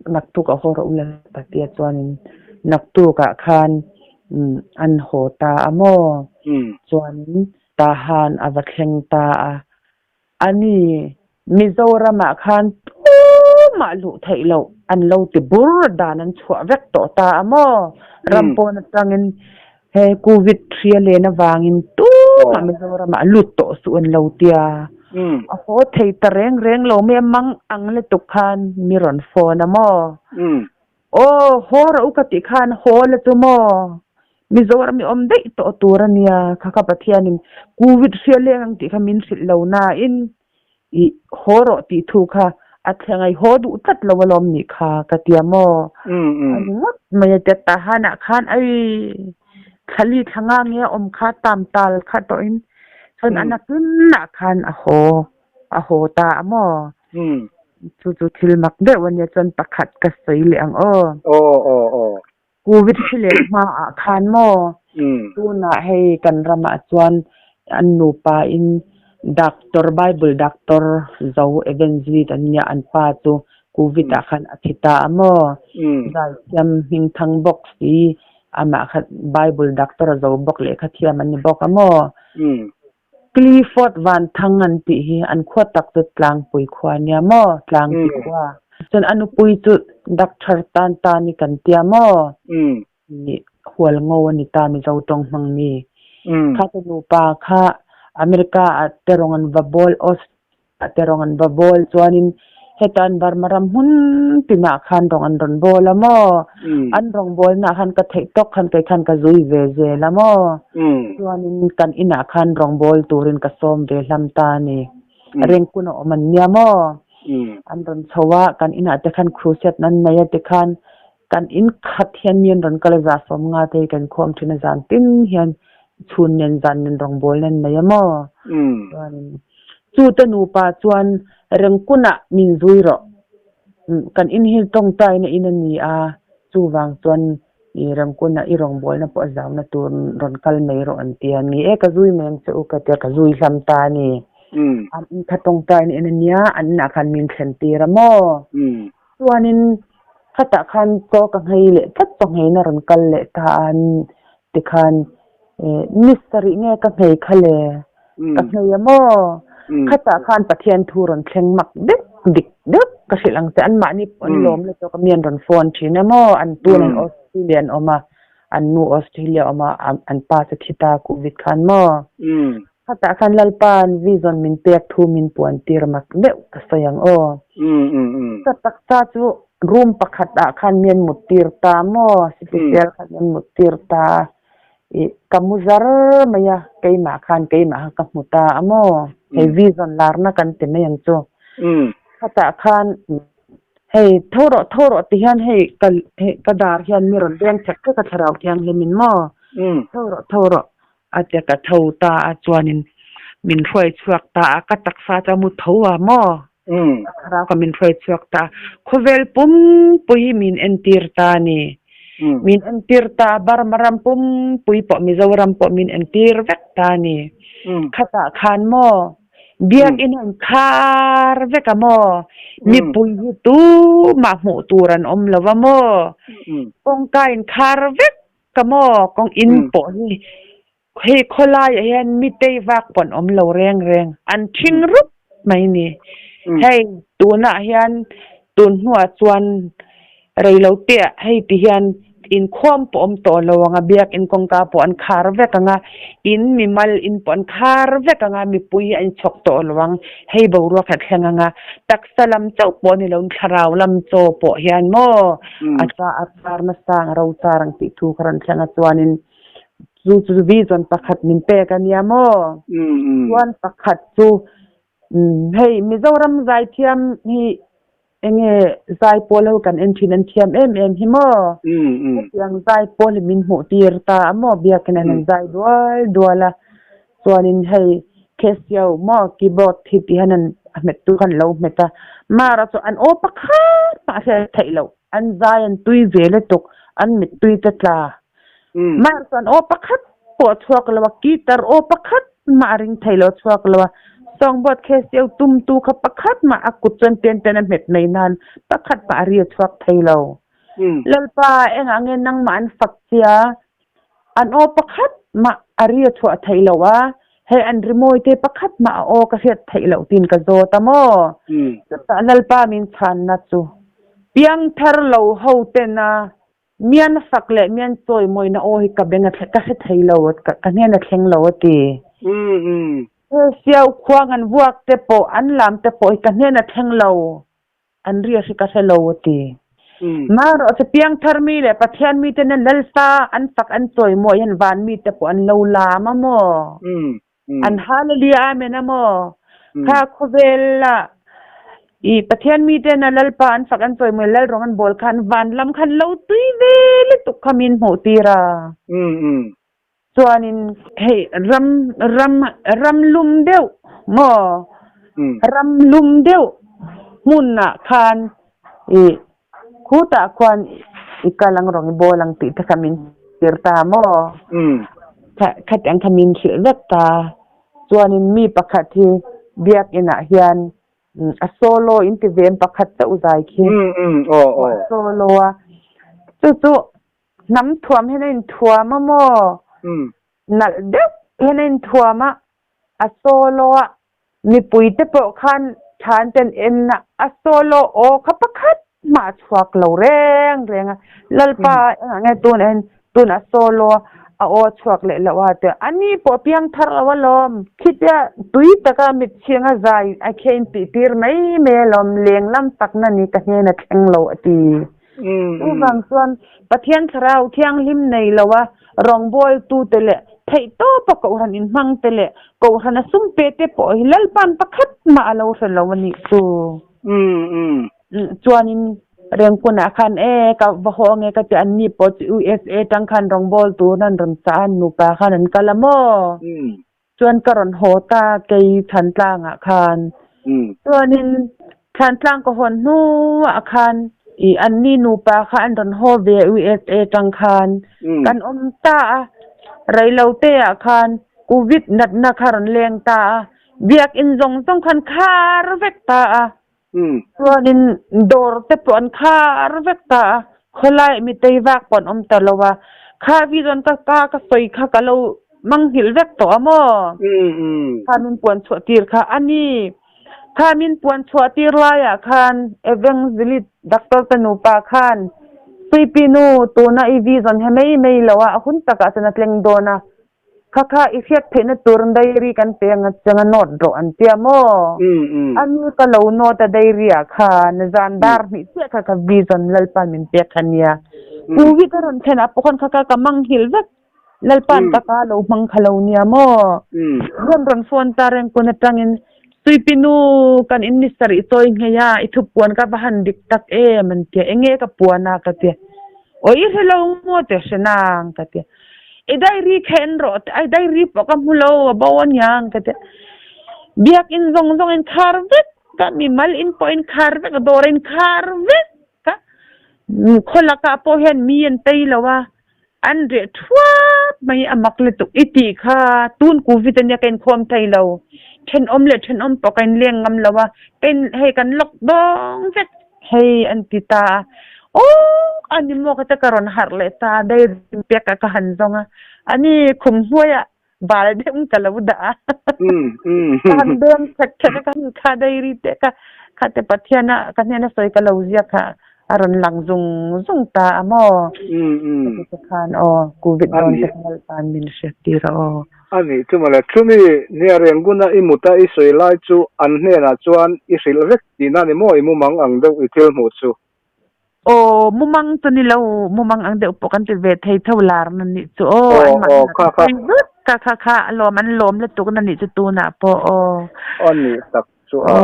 Naktuk a haw rawh u la Patia chuanin naktukah khan an haw ta a maw? Chuanin Tahan a va thleng ta a. Ani Mizoramah khan tumah luh theih loh an lo ti bur dan an chhuah vek tawh ta a maw? Ram pawn atangin he Covid hria len avangin tumah Mizoramah lut tawh suh an lo tia. A haw thei ta reng reng lo mai a mang ang lutuk khan mi rawn phone a maw? Aw haw rawh u ka tih khan haw la chu maw? Mizoram i awm daih tawh tur a nia kha kha Pathianin Covid hria leng ang tih kha min hrilh lo nain I haw rawh tih thu kha a thleng a, i haw duh tlat lo alawm nih kha ka ti a maw? A ni ngawt mai a ti a, Tahanah khan ai thlali thla nga nge a awm kha tam tal kha tawhin chuan a nakinah khan a haw a haw ta a maw? Chu chu thil mak deuh a nia chuan pakhat ka sawi leh ang aw. Covid hri leh hmaah khan maw? Tunah hei kan ramah chuan an nupa in doctor Bible doctor zo Evangelist an nia an pa chu Covid ah khan a thi ta a maw? Zaithiam hmingthang bawk si amah kha Bible doctor a zo bawk lehkha thiam an ni bawk a maw? Clifford Vanthang an tih hi an khua tak chu Tlangpui khua a nia maw? Tlangpi khua. Chuan a nupui chu Doctor tan tan i kan tia maw? Nih Hualngo a ni ta Mizo tawng hmang mi. Kha te nupa kha America ah te rawng an va bawl Aus Ah te rawng an va bawl chuanin heta an Burma ram hmun tinah khan rawng an rawn bawl a maw? An rawng bawlnaah khan ka theih tawk khan kei khan ka zui ve zel a maw? Chuanin kan inah khan rawng bawl turin ka sawm ve hlam ta a ni. Rengkun a awm an nia maw? An rawn chho a, kan inah te khan crusade an nei a tikhan kan in khat hian mi an rawn kal a, za sawm nga te hi kan khawm thin a zan tin hian chhun nen zan nen rawngbawl an nei a maw? Chuanin chute nupa chuan rengkunah min zui rawh. Kan in hi tawngtaina in a ni a, chuvang chuan i rengkunah i rawngbawlna pawh a zauna tur rawn kal mai rawh an ti a ni e, ka zui mai ang che u ka tia ka zui hlam ta a ni. An in kha tawngtaina in a nia, an inah khan min thlen tir a maw? Chuanin khatah khan chaw ka nghei leh tlat chaw ngheina rawn kal leh ta a tikhan ni sarih nge ka nghei kha le ka nghei a maw khatah khan Pathian thu rawn thleng mak deuh dik deuh ka hrilh ang che anmahni pawh an lawm lutuk a mi an rawn phone thin a maw an tun an Australia an awm a an nu Australia awm a an pa chu thi ta Covid khan maw. Khatah khan Lalpa'n vision min pek thu min puan tir mak deuh ka sawi ang aw. Ka taksa chu room pakhat ah khan mi an mut tir ta maw, sipisial khan mi an mut tir ta i ka mu zar mai a, keimah khan keimah kha ka hmu ta a maw, hei vision larna kan ti mai ang chu. Khatah khan hei tho rawh tho rawh ti hian hei ka hei ka dar hian mi rawn leng thek thek a thlarau thianghlim in maw, tho rawh tho rawh A ti ka tho ta a chuanin min hruai chhuak ta a, ka taksa chu a mu tho a maw? Ka thlarau kha min hruai chhuak ta a, khawvel pumpui hi min entir ta a ni. Min entir ta a, Burma ram pumpui pawh Mizoram pawh min entir vek ta a ni. Khatah khan maw biakinn a inkhar vek a maw? Mipui hi tumah hmuh tur an awm lo a maw? Kawngka inkhar vek Ka maw kawng in pawh hi hei khawlaiah hian mitei vak pawh an awm lo reng reng an thing rup mai ni. Hei tunah hian tun hnuah chuan rei lo te ah hei ti hian Inkhawm pawh awm tawh lo ang a, biakin kawngka pawh an khar vek ang a, in mimal in pawh an khar vek ang a, mipui hi a inchhawk tawh lo ang, hei boruak hi a thleng ang a, taksa lam chauh pawh ni lo in thlarau lam chaw pawh hian maw a cha a char nasa ang a ro char ang tih thu kha rawn thleng a chuanin chu chu vision pakhat min pek a nia maw chuan pakhat chu hei Mizoram zaithiam hi Enge zai pawl ho kan en thin an thiam em em hi maw? Hetiang zai pawl hi min hmuh tir ta a maw? Biakin an han zai dual dual a, chuanin hei Casio maw keyboard hi ti hian an a hmet tu khan lo hmet a, mara chu an aw pakhat mah a hriat theih loh, an zai an tui ve lutuk, an mittui te tla. Mara chu an aw pakhat pawh a chhuak lo a, guitar aw pakhat mah a ring thei lo a chhuak lo a, songbird Casio tumtu kha pakhat mah a kut chuan pian pian a hmet mai nan pakhat mah a ri a chhuak thei lo. Lalpa engah nge nangmah an fak chia? An aw pakhat mah a ri a chhuah theih loh a, hei an rimawi te pakhat mah a aw ka hriat theih loh tiin ka zawt a maw? Chutah Lalpa min chhanna chu piangthar lo ho tena Mian fak leh mian chawi mawina aw hi ka beng a ka hre thei lo, ka hnen a thleng lo a ti. He siau khuang an vuak te pawh, an lam te pawh hi ka hnen a thleng lo, an ri a hri ka hre lo a ti. Marawh chu piangthar mi leh Pathian mi ten an lalsa an fak an chawi mawi hian van mi te pawh an lo lam a maw? An Hallelujah Amen a maw? Kha khawvel ah i Pathian miten a Lalpa an fak an chawimawi lal rawng an bawl khan van lam khan lo tui ve lutuk kha min hmuh tir a. Chuanin hei ram ram ram lum deuh maw? Ram lum deuh hmun ah khan i khutah khuan i kal ang rawng i bawl ang tih te kha min tir ta maw? Khati ang kha min hrilh vek ta. Chuanin mi pakhat hi biakin ah hian a solo in ti vem pakhat chauh zai khi a solo a. Chu chu hnam thuam hian a inthuam a maw? Nalh deuh hian a inthuam a, a solo a. Mipui te pawh khan than ten en a, a solo aw kha pakhat mah a chhuak lo reng reng a, Lalpa engah nge tun en tun a solo a aw a chhuak leh loh a tia, a ni pawh piang thar lo alawm, khitia tui taka mitchhing a zai a khi a intih tir mai mai alawm, leng lam takna ni ka hnen a thleng lo a ti. Chuvang chuan Pathian Thlarau Thianghlim nei lo a rawngbawltute leh theihtawpa Kohhran inhmangte leh Kohhran a sum pe te pawh hi Lalpan pakhat mah a lo hre lo a nih chu. Chuanin Rengkunah khan e ka va haw ange ka ti an ni pawh chu USA tang khan rawngbawltu an rawn chah a, an nupa khan an kal a maw? Chuan ka rawn haw ta kei Thlantlangah khan. Chuanin Thantlang ka hawn hnuah khan i anni nupa kha an rawn haw ve USA tang khan kan awm ta a, reilote ah khan Covid natna kha rawn leng ta a, biakin zawng zawng khan khar vek ta a, chuanin dawr te pawh an khar vek ta a, khawlai mitei vak pawh an awm ta lo a, kha vision ka ka ka sawi kha ka lo manghilh vek tawh a maw? Kha min puan chhuah tir kha a ni. Kha min puan chhuah tir laiah khan Evangelist Doctor te nupa khan Suipi nu tuna i vision he mai mai lo a, a hun takah chuan a tleng dawn a, kha kha i hriat theihna tur diary kan pe anga changa note rawh an tia maw? A ni ka lo note a diary ah khan zan dar hnih chiah kha ka vision Lalpa'n min pek kha nia. Covid a rawn thlen ah pawh khan kha kha ka manghilh vek. Lalpa'n ka ka lo hmang kha lo nia maw? Rawn rawn phone ta reng kun atangin Suipi nu kan in ni sarih chawi nghei a, i thupuan ka va han dik tak em an tia, enge ka puan a ka tia, aw i hre lo maw tia hre nang ka tia, i diary kha en rawh tia, ai diary pawh ka hmu lo a bo aniang ka tia, biakin zawng zawng in khar vek ka, mimal in pawh in khar vek, dawr in khar vek ka, khawlakah pawh hian mi an tei lo a, An reh thuap mai a mak lutuk i tih kha tun covid ania ka inkhawm thei lo thenawm leh thenawm pawh ka inleng ngam lo a ka in hei kan lock dawng vek hei an ti ta a aww a ni maw ka te ka rawn harh leh ta a dairy pek ah ka han zawng a ani khum hnuaiah bal deuh ka lo dah a ka han beng thek thek a ka han kha dairy te ka kha te Pathian a ka hnena sawi ka lo ziak kha. a rawn lang zung zung ta a maw? Heti te khan aw, Covid dawn te kha Lalpa'n min hriat tir a aw. A nih chu mawle, chumi nia Renguna i muta i sawi lai chu an hnenah chuan i hrilh vek tihna ni maw i mumang ang deuh i thil hmuh chu? Aw, mumang chu ni lo, mumang ang deuh pawh kan ti ve thei tho lar na nih chu aw, an mahni ah kan sawi vek kha kha kha a lawm an lawm lutuk na nih chu tunah pawh aw. Aw nih tak chu a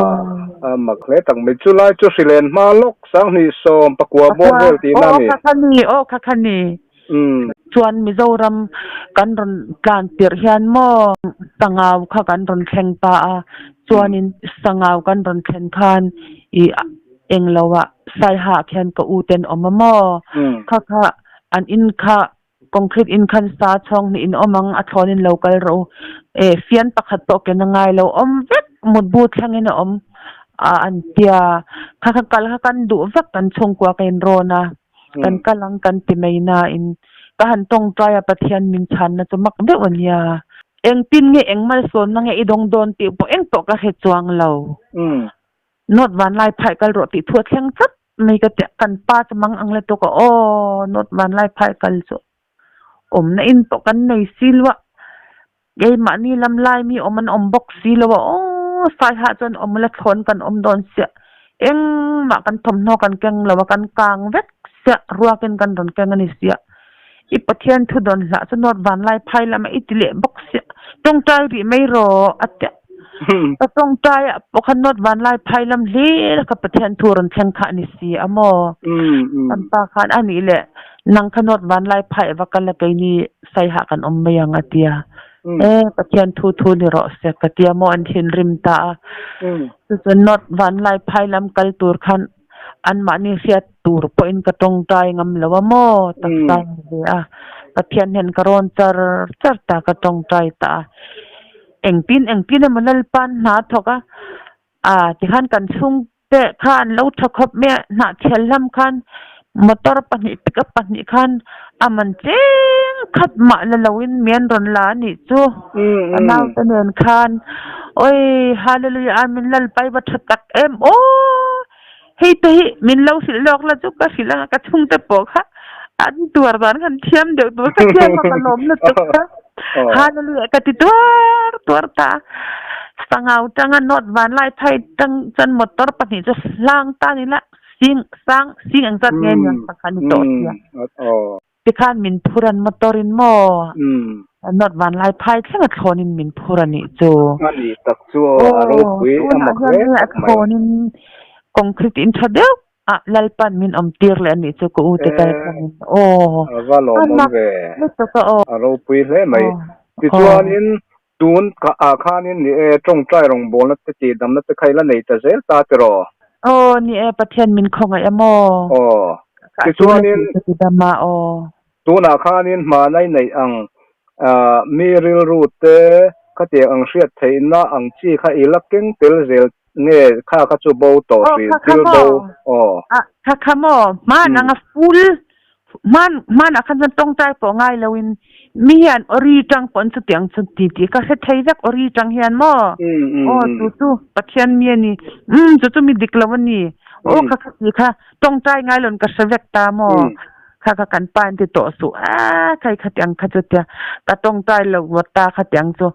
a mak hle tak mai, chu lai chu hrilen hma lawk 2019 bawr vel tihna a ni. Aw kha kha ni, aw kha kha ni. Chuan Mizoram kan rawn tlan tirh hian maw Sangau kha kan rawn thleng ta a, chuanin Sangau kan rawn thlen khan ih Englo ah Saiha khian ka u ten awm a maw? Kha kha an in kha concrete in khan sa chhawng hnih in awm ang a thlawn in lo kal rawh u. E fian pakhat pawh ken a ngai lo awm vek mutbu thleng in a awm a an tia. Kha kha kal kha kan duh vek kan chhungkua ka in rawn a kan kal ang kan ti mai na in ka han tawngtai a Pathian min chhanna chu mak deuh a nia. Engtin nge eng malsawnna nge i dawng dawn tih pawh eng pawh ka hre chuang lo. Note vanlai phai kal rawh tih thu a thleng tlat mai ka tia, kan pa chu mang ang le tawk a, aw note vanlai phai kal chu awmna in pawh kan nei si lo a, keimahni lam lai mi awm an awm bawk si lo a, aw saiha chuan awm la thlawn kan awm dawn siah, engmah kan thawmhnaw kan keng lo a, kan kang vek siah, ruakin kan rawn keng a ni siah, i Pathian thu dawn hlah chu note vanlai phai lamah i ti leh bawk siah, tawngtai rih mai rawh a tia. Ka tawngtai ah pawh khan nawt vanlai phai lam hlir ka Pathian thu rawn thleng kha a ni si a maw? Kan pa khan a nih leh nang kha nawt vanlai phai va kal a keini Saiha kan awm mai ang a ti a. E Pathian thu thu ni rawh se ka ti a maw an thinrim ta a. Chuchuan nawt vanlai phai lam kal tur khan anmahni hriat tur pawhin ka tawngtai ngam lo a maw taksa ni ve a. Pathian hian ka rawn char char ta ka tawngtai ta a. Engtin engtin emaw Lalpa'n hna a thawk a, a tikhan kan chhungte kha an lo tha khawp mai a, hnahchhial hlam khan motor pahnih pickup pahnih khan a man cheng khat mah la loin mi an rawn la a nih chu ka naute nen khan awi Hallelujah Amen Lalpa i va tha tak em aw hei te hi min lo hrilh lawk la chu ka hrilh anga ka chhungte pawh kha an tuar dan khan thiam deuh tur ka thiam a ka lawm lutuk kha Hallelujah ka ti tuar tuar ta sangau tanga note vanlai phai tang chuan motor pahnih chu hlang ta ni la sing sang sing ang zat nge niang pakhat ni tawh sia Tikhan min phur an motor in maw? North Vanlai phai thleng a thlawn in min phur a nih chu. A nih tak chu aw, a ropui a mak hle tak mai. Thlawn in concrete in tha deuh a Lalpan min awm tir leh a nih chu ka u te kal thleng in aw. A va lawmawm ve. Lutuk a aw. A ropui hle mai. Tichuanin tun ah khanin ni e tawngtai rawngbawlna te tihdamna te kha i la nei ta zel ta tiraw? Aw ni e Pathian min khawngaih a maw? Aw. Tichuanin tunah khanin hmana i neih ang mi rilru te khatiang ang hriat theihna ang chi kha i la keng tel zel nge kha kha chu bo tawh hrih thil bo aw. Kha kha maw hman anga full hman hmanah khan chuan tawngtai pawh ngai loin mi hian awri tang pawh an chutiang chu ti tih ka hre thei vek awri tang hian maw aw chu chu Pathian mi a ni umm chu chu mi dik lo a ni aw kha kha ti kha Tawngtai ngai loin ka hre vek ta maw? Kha kha kan pa in ti tawh suh a khai khatiang kha chu tia ka tawngtai lo vawt ta khatiang chu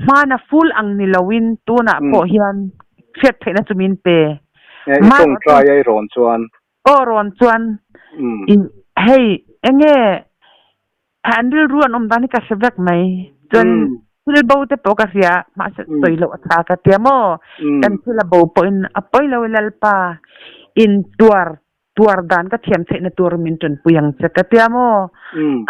hmana full ang ni loin tunah pawh hian hriat theihna chu min pe. I tawngtai a i rawn chuan. Aw rawn chuan in hei enge An rilru an awm dan hi ka hre vek mai. Chuan thil bo te pawh ka hria, mahse sawi loh a tha ka tia maw? Kan thil a bo pawhin a pawi lo i Lalpa, in tuar tuar dan ka thiam theihna tur min tanpui ang che ka tia maw?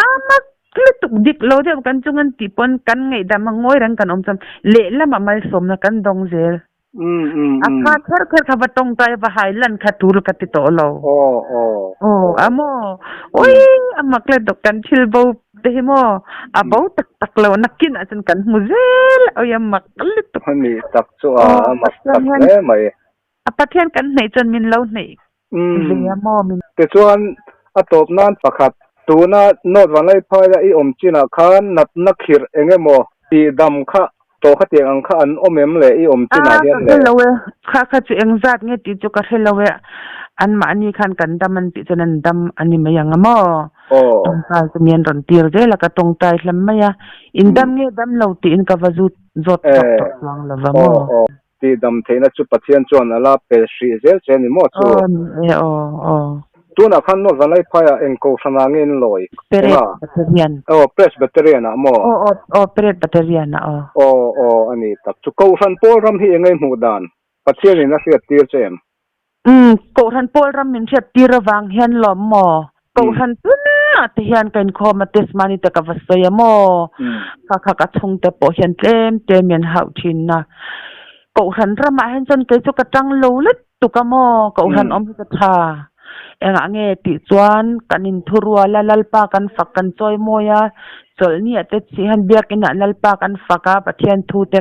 A mak lutuk dik lo deuh kan chung an tih pawn kan ngaihdam a ngawi reng kan awm chuan lehlamah malsawmna kan dawng zel. A kha kher kher kha va tawngtai va hai lan kha tul ka ti tawh lo. Aw a maw? Ui a mak le dawk kan thil bo te hi maw? A bo tak tak lo nakin ah chuan kan hmu zel a ui a mak lutuk. A nih tak chu a a mak tak hle mai. A Pathian kan hneih chuan min lo hneih ve a maw min. Tichuan a tawp nan pakhat tuna North Vanlaiphai a i awm chinah khan natna khirh eng emaw tihdam kha Tawh khatiang ang kha an awm em le i awm chinah hian le? Ka hre lo e, kha kha chu engzat nge tih chu ka hre lo e. Anmahni khan kan dam an tih chuan an dam a ni mai ang a maw? Aw. Tawngtai chu mi an rawn tir zel a, ka tawngtai hlam mai a. In dam nge dam lo tiin ka va zut zawt chak tawh chuang lo va maw? Aw, aw. Tih dam theihna chu Pathian chuan a la pe hrih zel che a ni maw chu? Aw, ni e, aw, aw. Tunah khan North Vanlaiphaiah eng kohhranah nge in lawi? Peret Baterian. Aw, Presbyterian ah maw? Aw, aw, aw, Peret Baterian ah aw. Aw, aw, a ni tak. Chu kohhran pawl ram hi eng nge i hmuh dan? Pathianin a hriat tir che em? Umm, Kohhran pawl ram min hriat tir avang hian lawm maw? Kohhran tunah te hian ka inkhawm a testimony te ka va sawi a maw? Kha kha ka chhungte pawh hian tlem te min hauh thin a. Kohhran ramah hian chuan kei chu ka tang lo lutuk a maw? Kohhran awm hi ka tha. Engah nge tih chuan kan inthurual a, Lalpa kan fak kan chawi mawi a, chawlhni ah te chih hian biakinah Lalpa kan fak a, Pathian thu te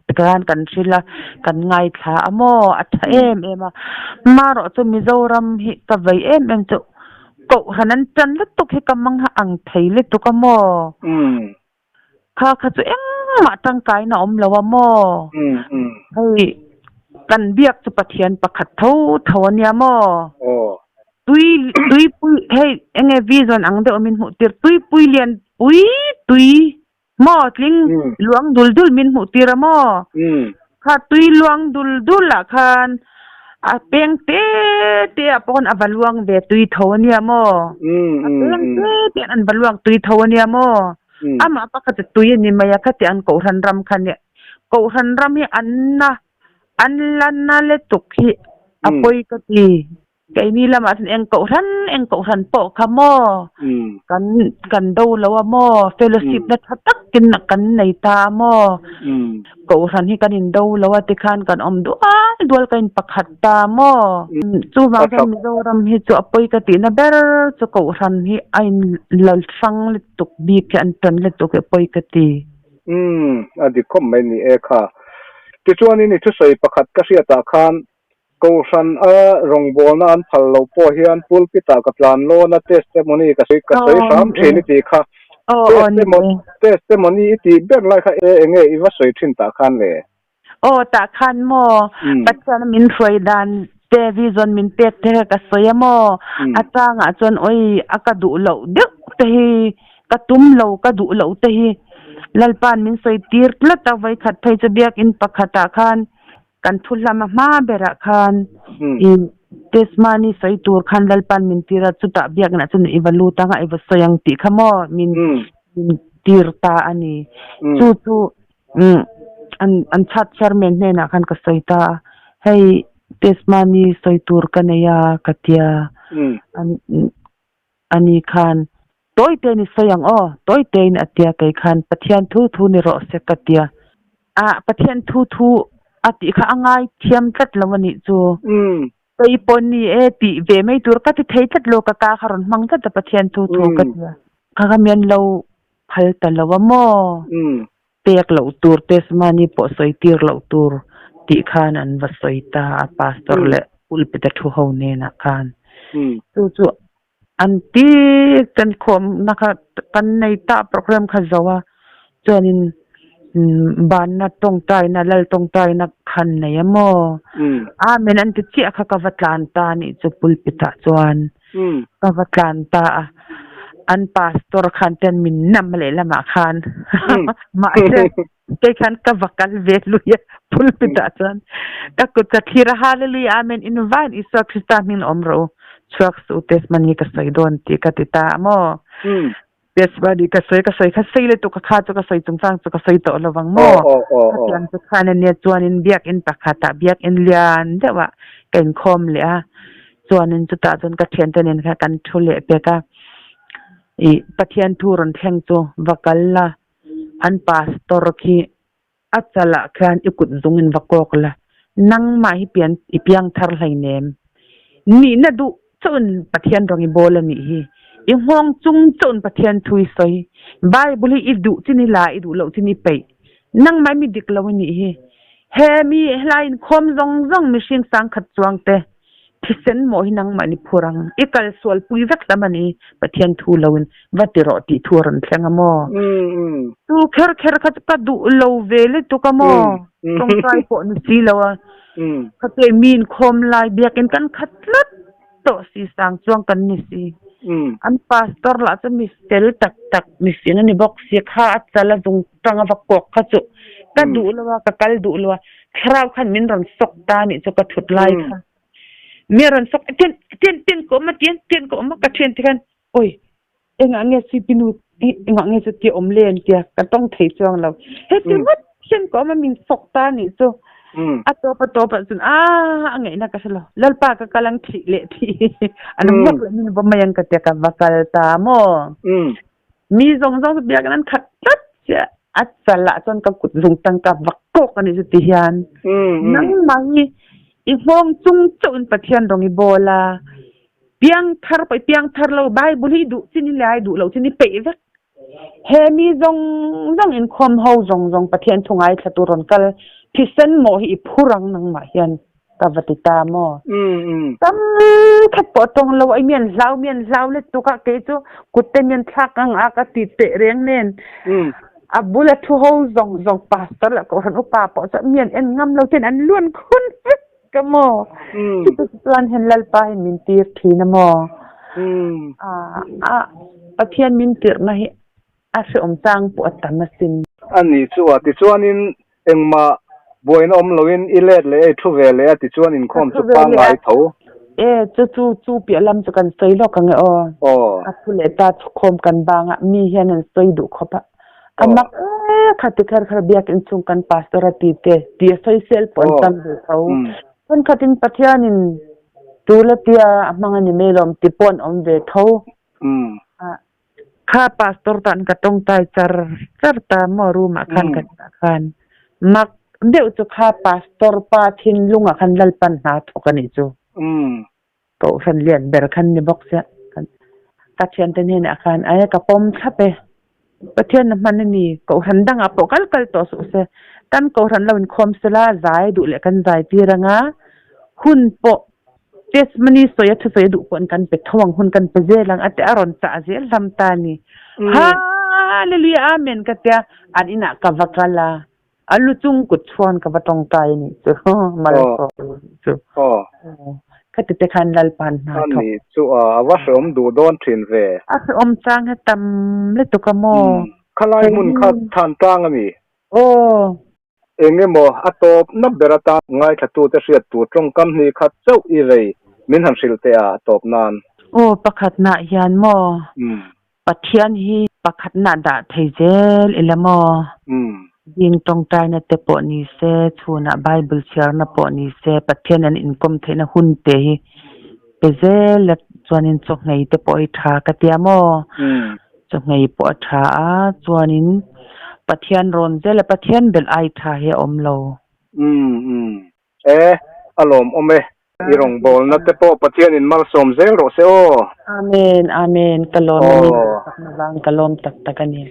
Tikhan kan hrilh a, kan ngaithla a maw? A tha em em a. Marawh chu Mizoram hi ka vei em em chu Kohhran an tan lutuk hi ka mang a ang thei lutuk a maw? Kha kha chu engmah tangkaina a awm lo a maw? Hei kan biak chu Pathian pakhat tho tho a nia maw? Tui tuipui hei enge vision ang deuh min hmuh tir tuipui lian pui tui Maw tling luang dul dul min hmuh tir a maw? Kha tui luang dul dul ah khan a peng te te ah pawh khan a va luang ve tui tho a nia maw? A peng te te an va luang tui tho a nia maw? Amah pakhat chu tui a ni mai a, khati an Kohhran ram kha nia. Kohhran ram hi an na an la na lutuk hi a pawi ka ti. Keini lamah chuan eng kohhran eng kohhran pawh kha maw kan kan do lo a maw fellowship na tha takin kan nei ta a maw kohhran hi kan in do lo a tikhan kan awm dual dual ka in pakhat ta a maw chuvang chuan Mizoram hi chu a pawi ka tihna ber chu kohhran hi a in la hrang lutuk bik hi an tan lutuk hi a pawi ka ti. Umm a dik khawp mai ni e kha. Tichuanin i thusawi pakhat ka hriatah khan Kohhran a rawngbawlna an phal loh pawh hian pulpit ah ka tlan lawn a testimony ka sawi ka sawi hram thin i tih kha. Testimony i tih ber lai kha e enge i va sawi thin tah khan le? Aw tah khan maw Pathian a min hruai dan te vision min pek te kha ka sawi a maw a changah chuan awi a ka duh loh deuh te hi ka tum lo ka duh loh te hi Lalpa'n min sawi tir tlat a vawikhat phei chu biakin pakhatah khan Kan thu hlam a hma berah khan i testimony sawi tur khan Lalpan min tir a, chutah biakna chuan i va lut ang a, i va sawi ang tih kha maw min min tir ta a ni. Chu chu an an chhat chairman hnenah khan ka sawi ta a, hei testimony sawi tur ka nei a ka tia, an Ani khan, Tawi tein i sawi ang aw, tawi tein a tia kei khan Pathian thu thu ni rawh se ka tia. Ah, Pathian thu thu a tih kha a ngai thiam tlat lo a nih chu. Kei pawh ni e tih ve mai tur ka ti thei tlat lo, ka ka kha rawn hmang tlat a Pathian thu thu ka tia. Kha kha mian lo phal ta lo a maw? Pek loh tur testimony pawh sawi tir loh tur tih khan an va sawi ta a pastor leh pulpit a thu ho nenah khan. Chu chu an ti kan khawmna kha kan nei ta program kha zo a chuanin banna tawngtaina lal tawngtaina khan nei a maw? Amen an ti chiah kha ka va tlan ta a nih chu pulpit ah chuan. Ka va tlan ta a, an pastor khan ten min nam lehlamah khan mahse kei khan ka va kal ve lui a pulpit ah chuan ka kut ka thlir a Hallelujah Amen in vain Isua Krista hming awm rawh u chhuak suh u testimony ka sawi dawn tih ka ti ta a maw. Testimony ka sawi ka sawi kha sei lutuk ka kha chu ka sawi chungchang chu ka sawi tawh lo vang maw. Khatiang chu khan ania chuanin biakin pakhatah biakin lian deuhah ka inkhawm leh a chuanin chutah chuan ka thiante nen khan kan thu leh pek a ih Pathian thu rawn thleng chu va kal la an pastor khi A chalah khian i kut zungin va kawk la, nangmah hi pian i piang thar hleinem. Nihna duh chauhin Pathian rawng i bawl a nih hi. I nghawng chung chauhin Pathian thu i sawi. Bible hi i duh chin i la, i duh loh chin i peih. Nangmah hi mi dik lo i nih hi. He mi helai inkhawm zawng zawng mihring sangkhat chuang te Thisen maw hi nangmah ni phur ang? I kal sual pui vek hlam a ni, Pathian thu loin va ti rawh tih thu a rawn thleng a maw? Chu kher kher kha chu ka duh lo ve lutuk a maw? Tawngtai pawh ni si lo a, kha chu mi inkhawm lai biakin kan khat tlat. tawh si sang chuang kan ni si. An pastor lah chu mi fel tak tak mi fing a ni bawk si kha a chal a zung tang a va kawk kha chu ka duh lo a ka kal duh lo a thlarau khan min rawn sawk ta anih chu ka thut lai kha mi a rawn sawk tian tian tian ka awm a tian tian ka awm a ka thian te khan awi engah nge sipinu hi engah nge chutia awm le an tia ka tawng thei chuang lo heti ngawt hian ka awm a min sawk ta anih chu a tawp a tawp ah chuan aaa a ngaihna ka hre lo lalpa ka kal ang thih leh thih an vak leh min va mai ang ka tia ka va kal ta maw mi zawng zawng chu biakin an khat tlat chiah a chal ah chuan ka kut zung tangka vak kawk a nih chu ti hian nangmah hi i nghawng chung chauh in Pathian rawng i bawl a Piangthar pawh i piangthar lo, Bible hi i duh chin i le ai duh lo chin i peih vek. He mi zawng zawng inkhawm ho zawng zawng Pathian thu ngaithla tur rawn kal thisen mawh hi i phur ang nangmah hian ka va ti ta maw? Tam khat pawh tawng lo ai mi an hlau mi an hlau lutuk a kei chu kut te mi an thlak ang a ka ti teh reng nen a bula thu ho zawng zawng pastor leh kohhran upa pawh chuan mi an en ngam lo ten an luan khun vek. Ka maw? Chuti chuan hen Lalpa hi min tir thin a maw? A Pathian min tirhna hi a hreawm chang pawh a tam asin. A ni chu a, tichuanin engmah buaina awm loin i let leh a, i thu ve leh a, tichuan inkhawm chu pangngai tho. E, chu chu chu piah lam chu kan sawi lawk ang e aw. A thu leh ta chhukhawm kan bangah mi hian an sawi duh khawp a. A mak e kha ti kher kher biakinn chung kan pastor a ti te ti a sawisel pawh an tam ve tho. Thenkhatin Pathianin tul a tia a hmang a ni mai lawm ti pawh an awm ve tho. Kha pastor tan ka tawngtai char char ta maw room ah khan ka tah khan mak deuh chu kha pastor pa thinlung ah khan Lalpan hna thawk a nih chu. Kohhran lian ber khan ni bawk sia ka thiante hnenah khan ae ka pawm thlap e Pathian na hman a ni Kohhran dangah pawh kal kal tawh suh se kan Kohhran lo inkhawm sela zai duh leh kan zai tir anga hun pawh testimony sawi a thusawi a duh pawhin kan pe tho ang hun kan pe zel ang a ti a rawn chah zel hlam ta a ni Hallelujah Amen ka tia an inah ka va kal a. A lu chung kut chuan ka va tawngtai a nih chu, malsawm a nih chu. Khati te khan Lalpa'n hna thawk. A nih chu a, a va hrehawm duh dawn thin ve. A hrehawm chang hi tam lutuk a maw? Khalai hmun kha than tlang a mi? Aw. Eng emaw a tawp na ber atan ngaithlatute hriat tur tawngkam hnih khat chauh i vei min han hrilh teh a, a tawp nan. Aw, pakhatnah hian maw? Pathian hi pakhatna dah thei zel ila maw? Ding tawngtaina te pawh ni se, chhunah Bible chhiarna pawh ni se, Pathian an inkawm theihna hun te hi pe zel a, chuanin chawhngei te pawh hi tha ka tia maw? Chawhngei pawh a tha a, chuanin Pathian rawn zel a, Pathian belh ai tha hi a awm lo. E, a lawmawm e. I rawngbawlna te pawh Pathianin malsawm zel rawh se aw. Amen, Amen. Ka lawm a ni. Sakna vang ka lawm tak tak a ni.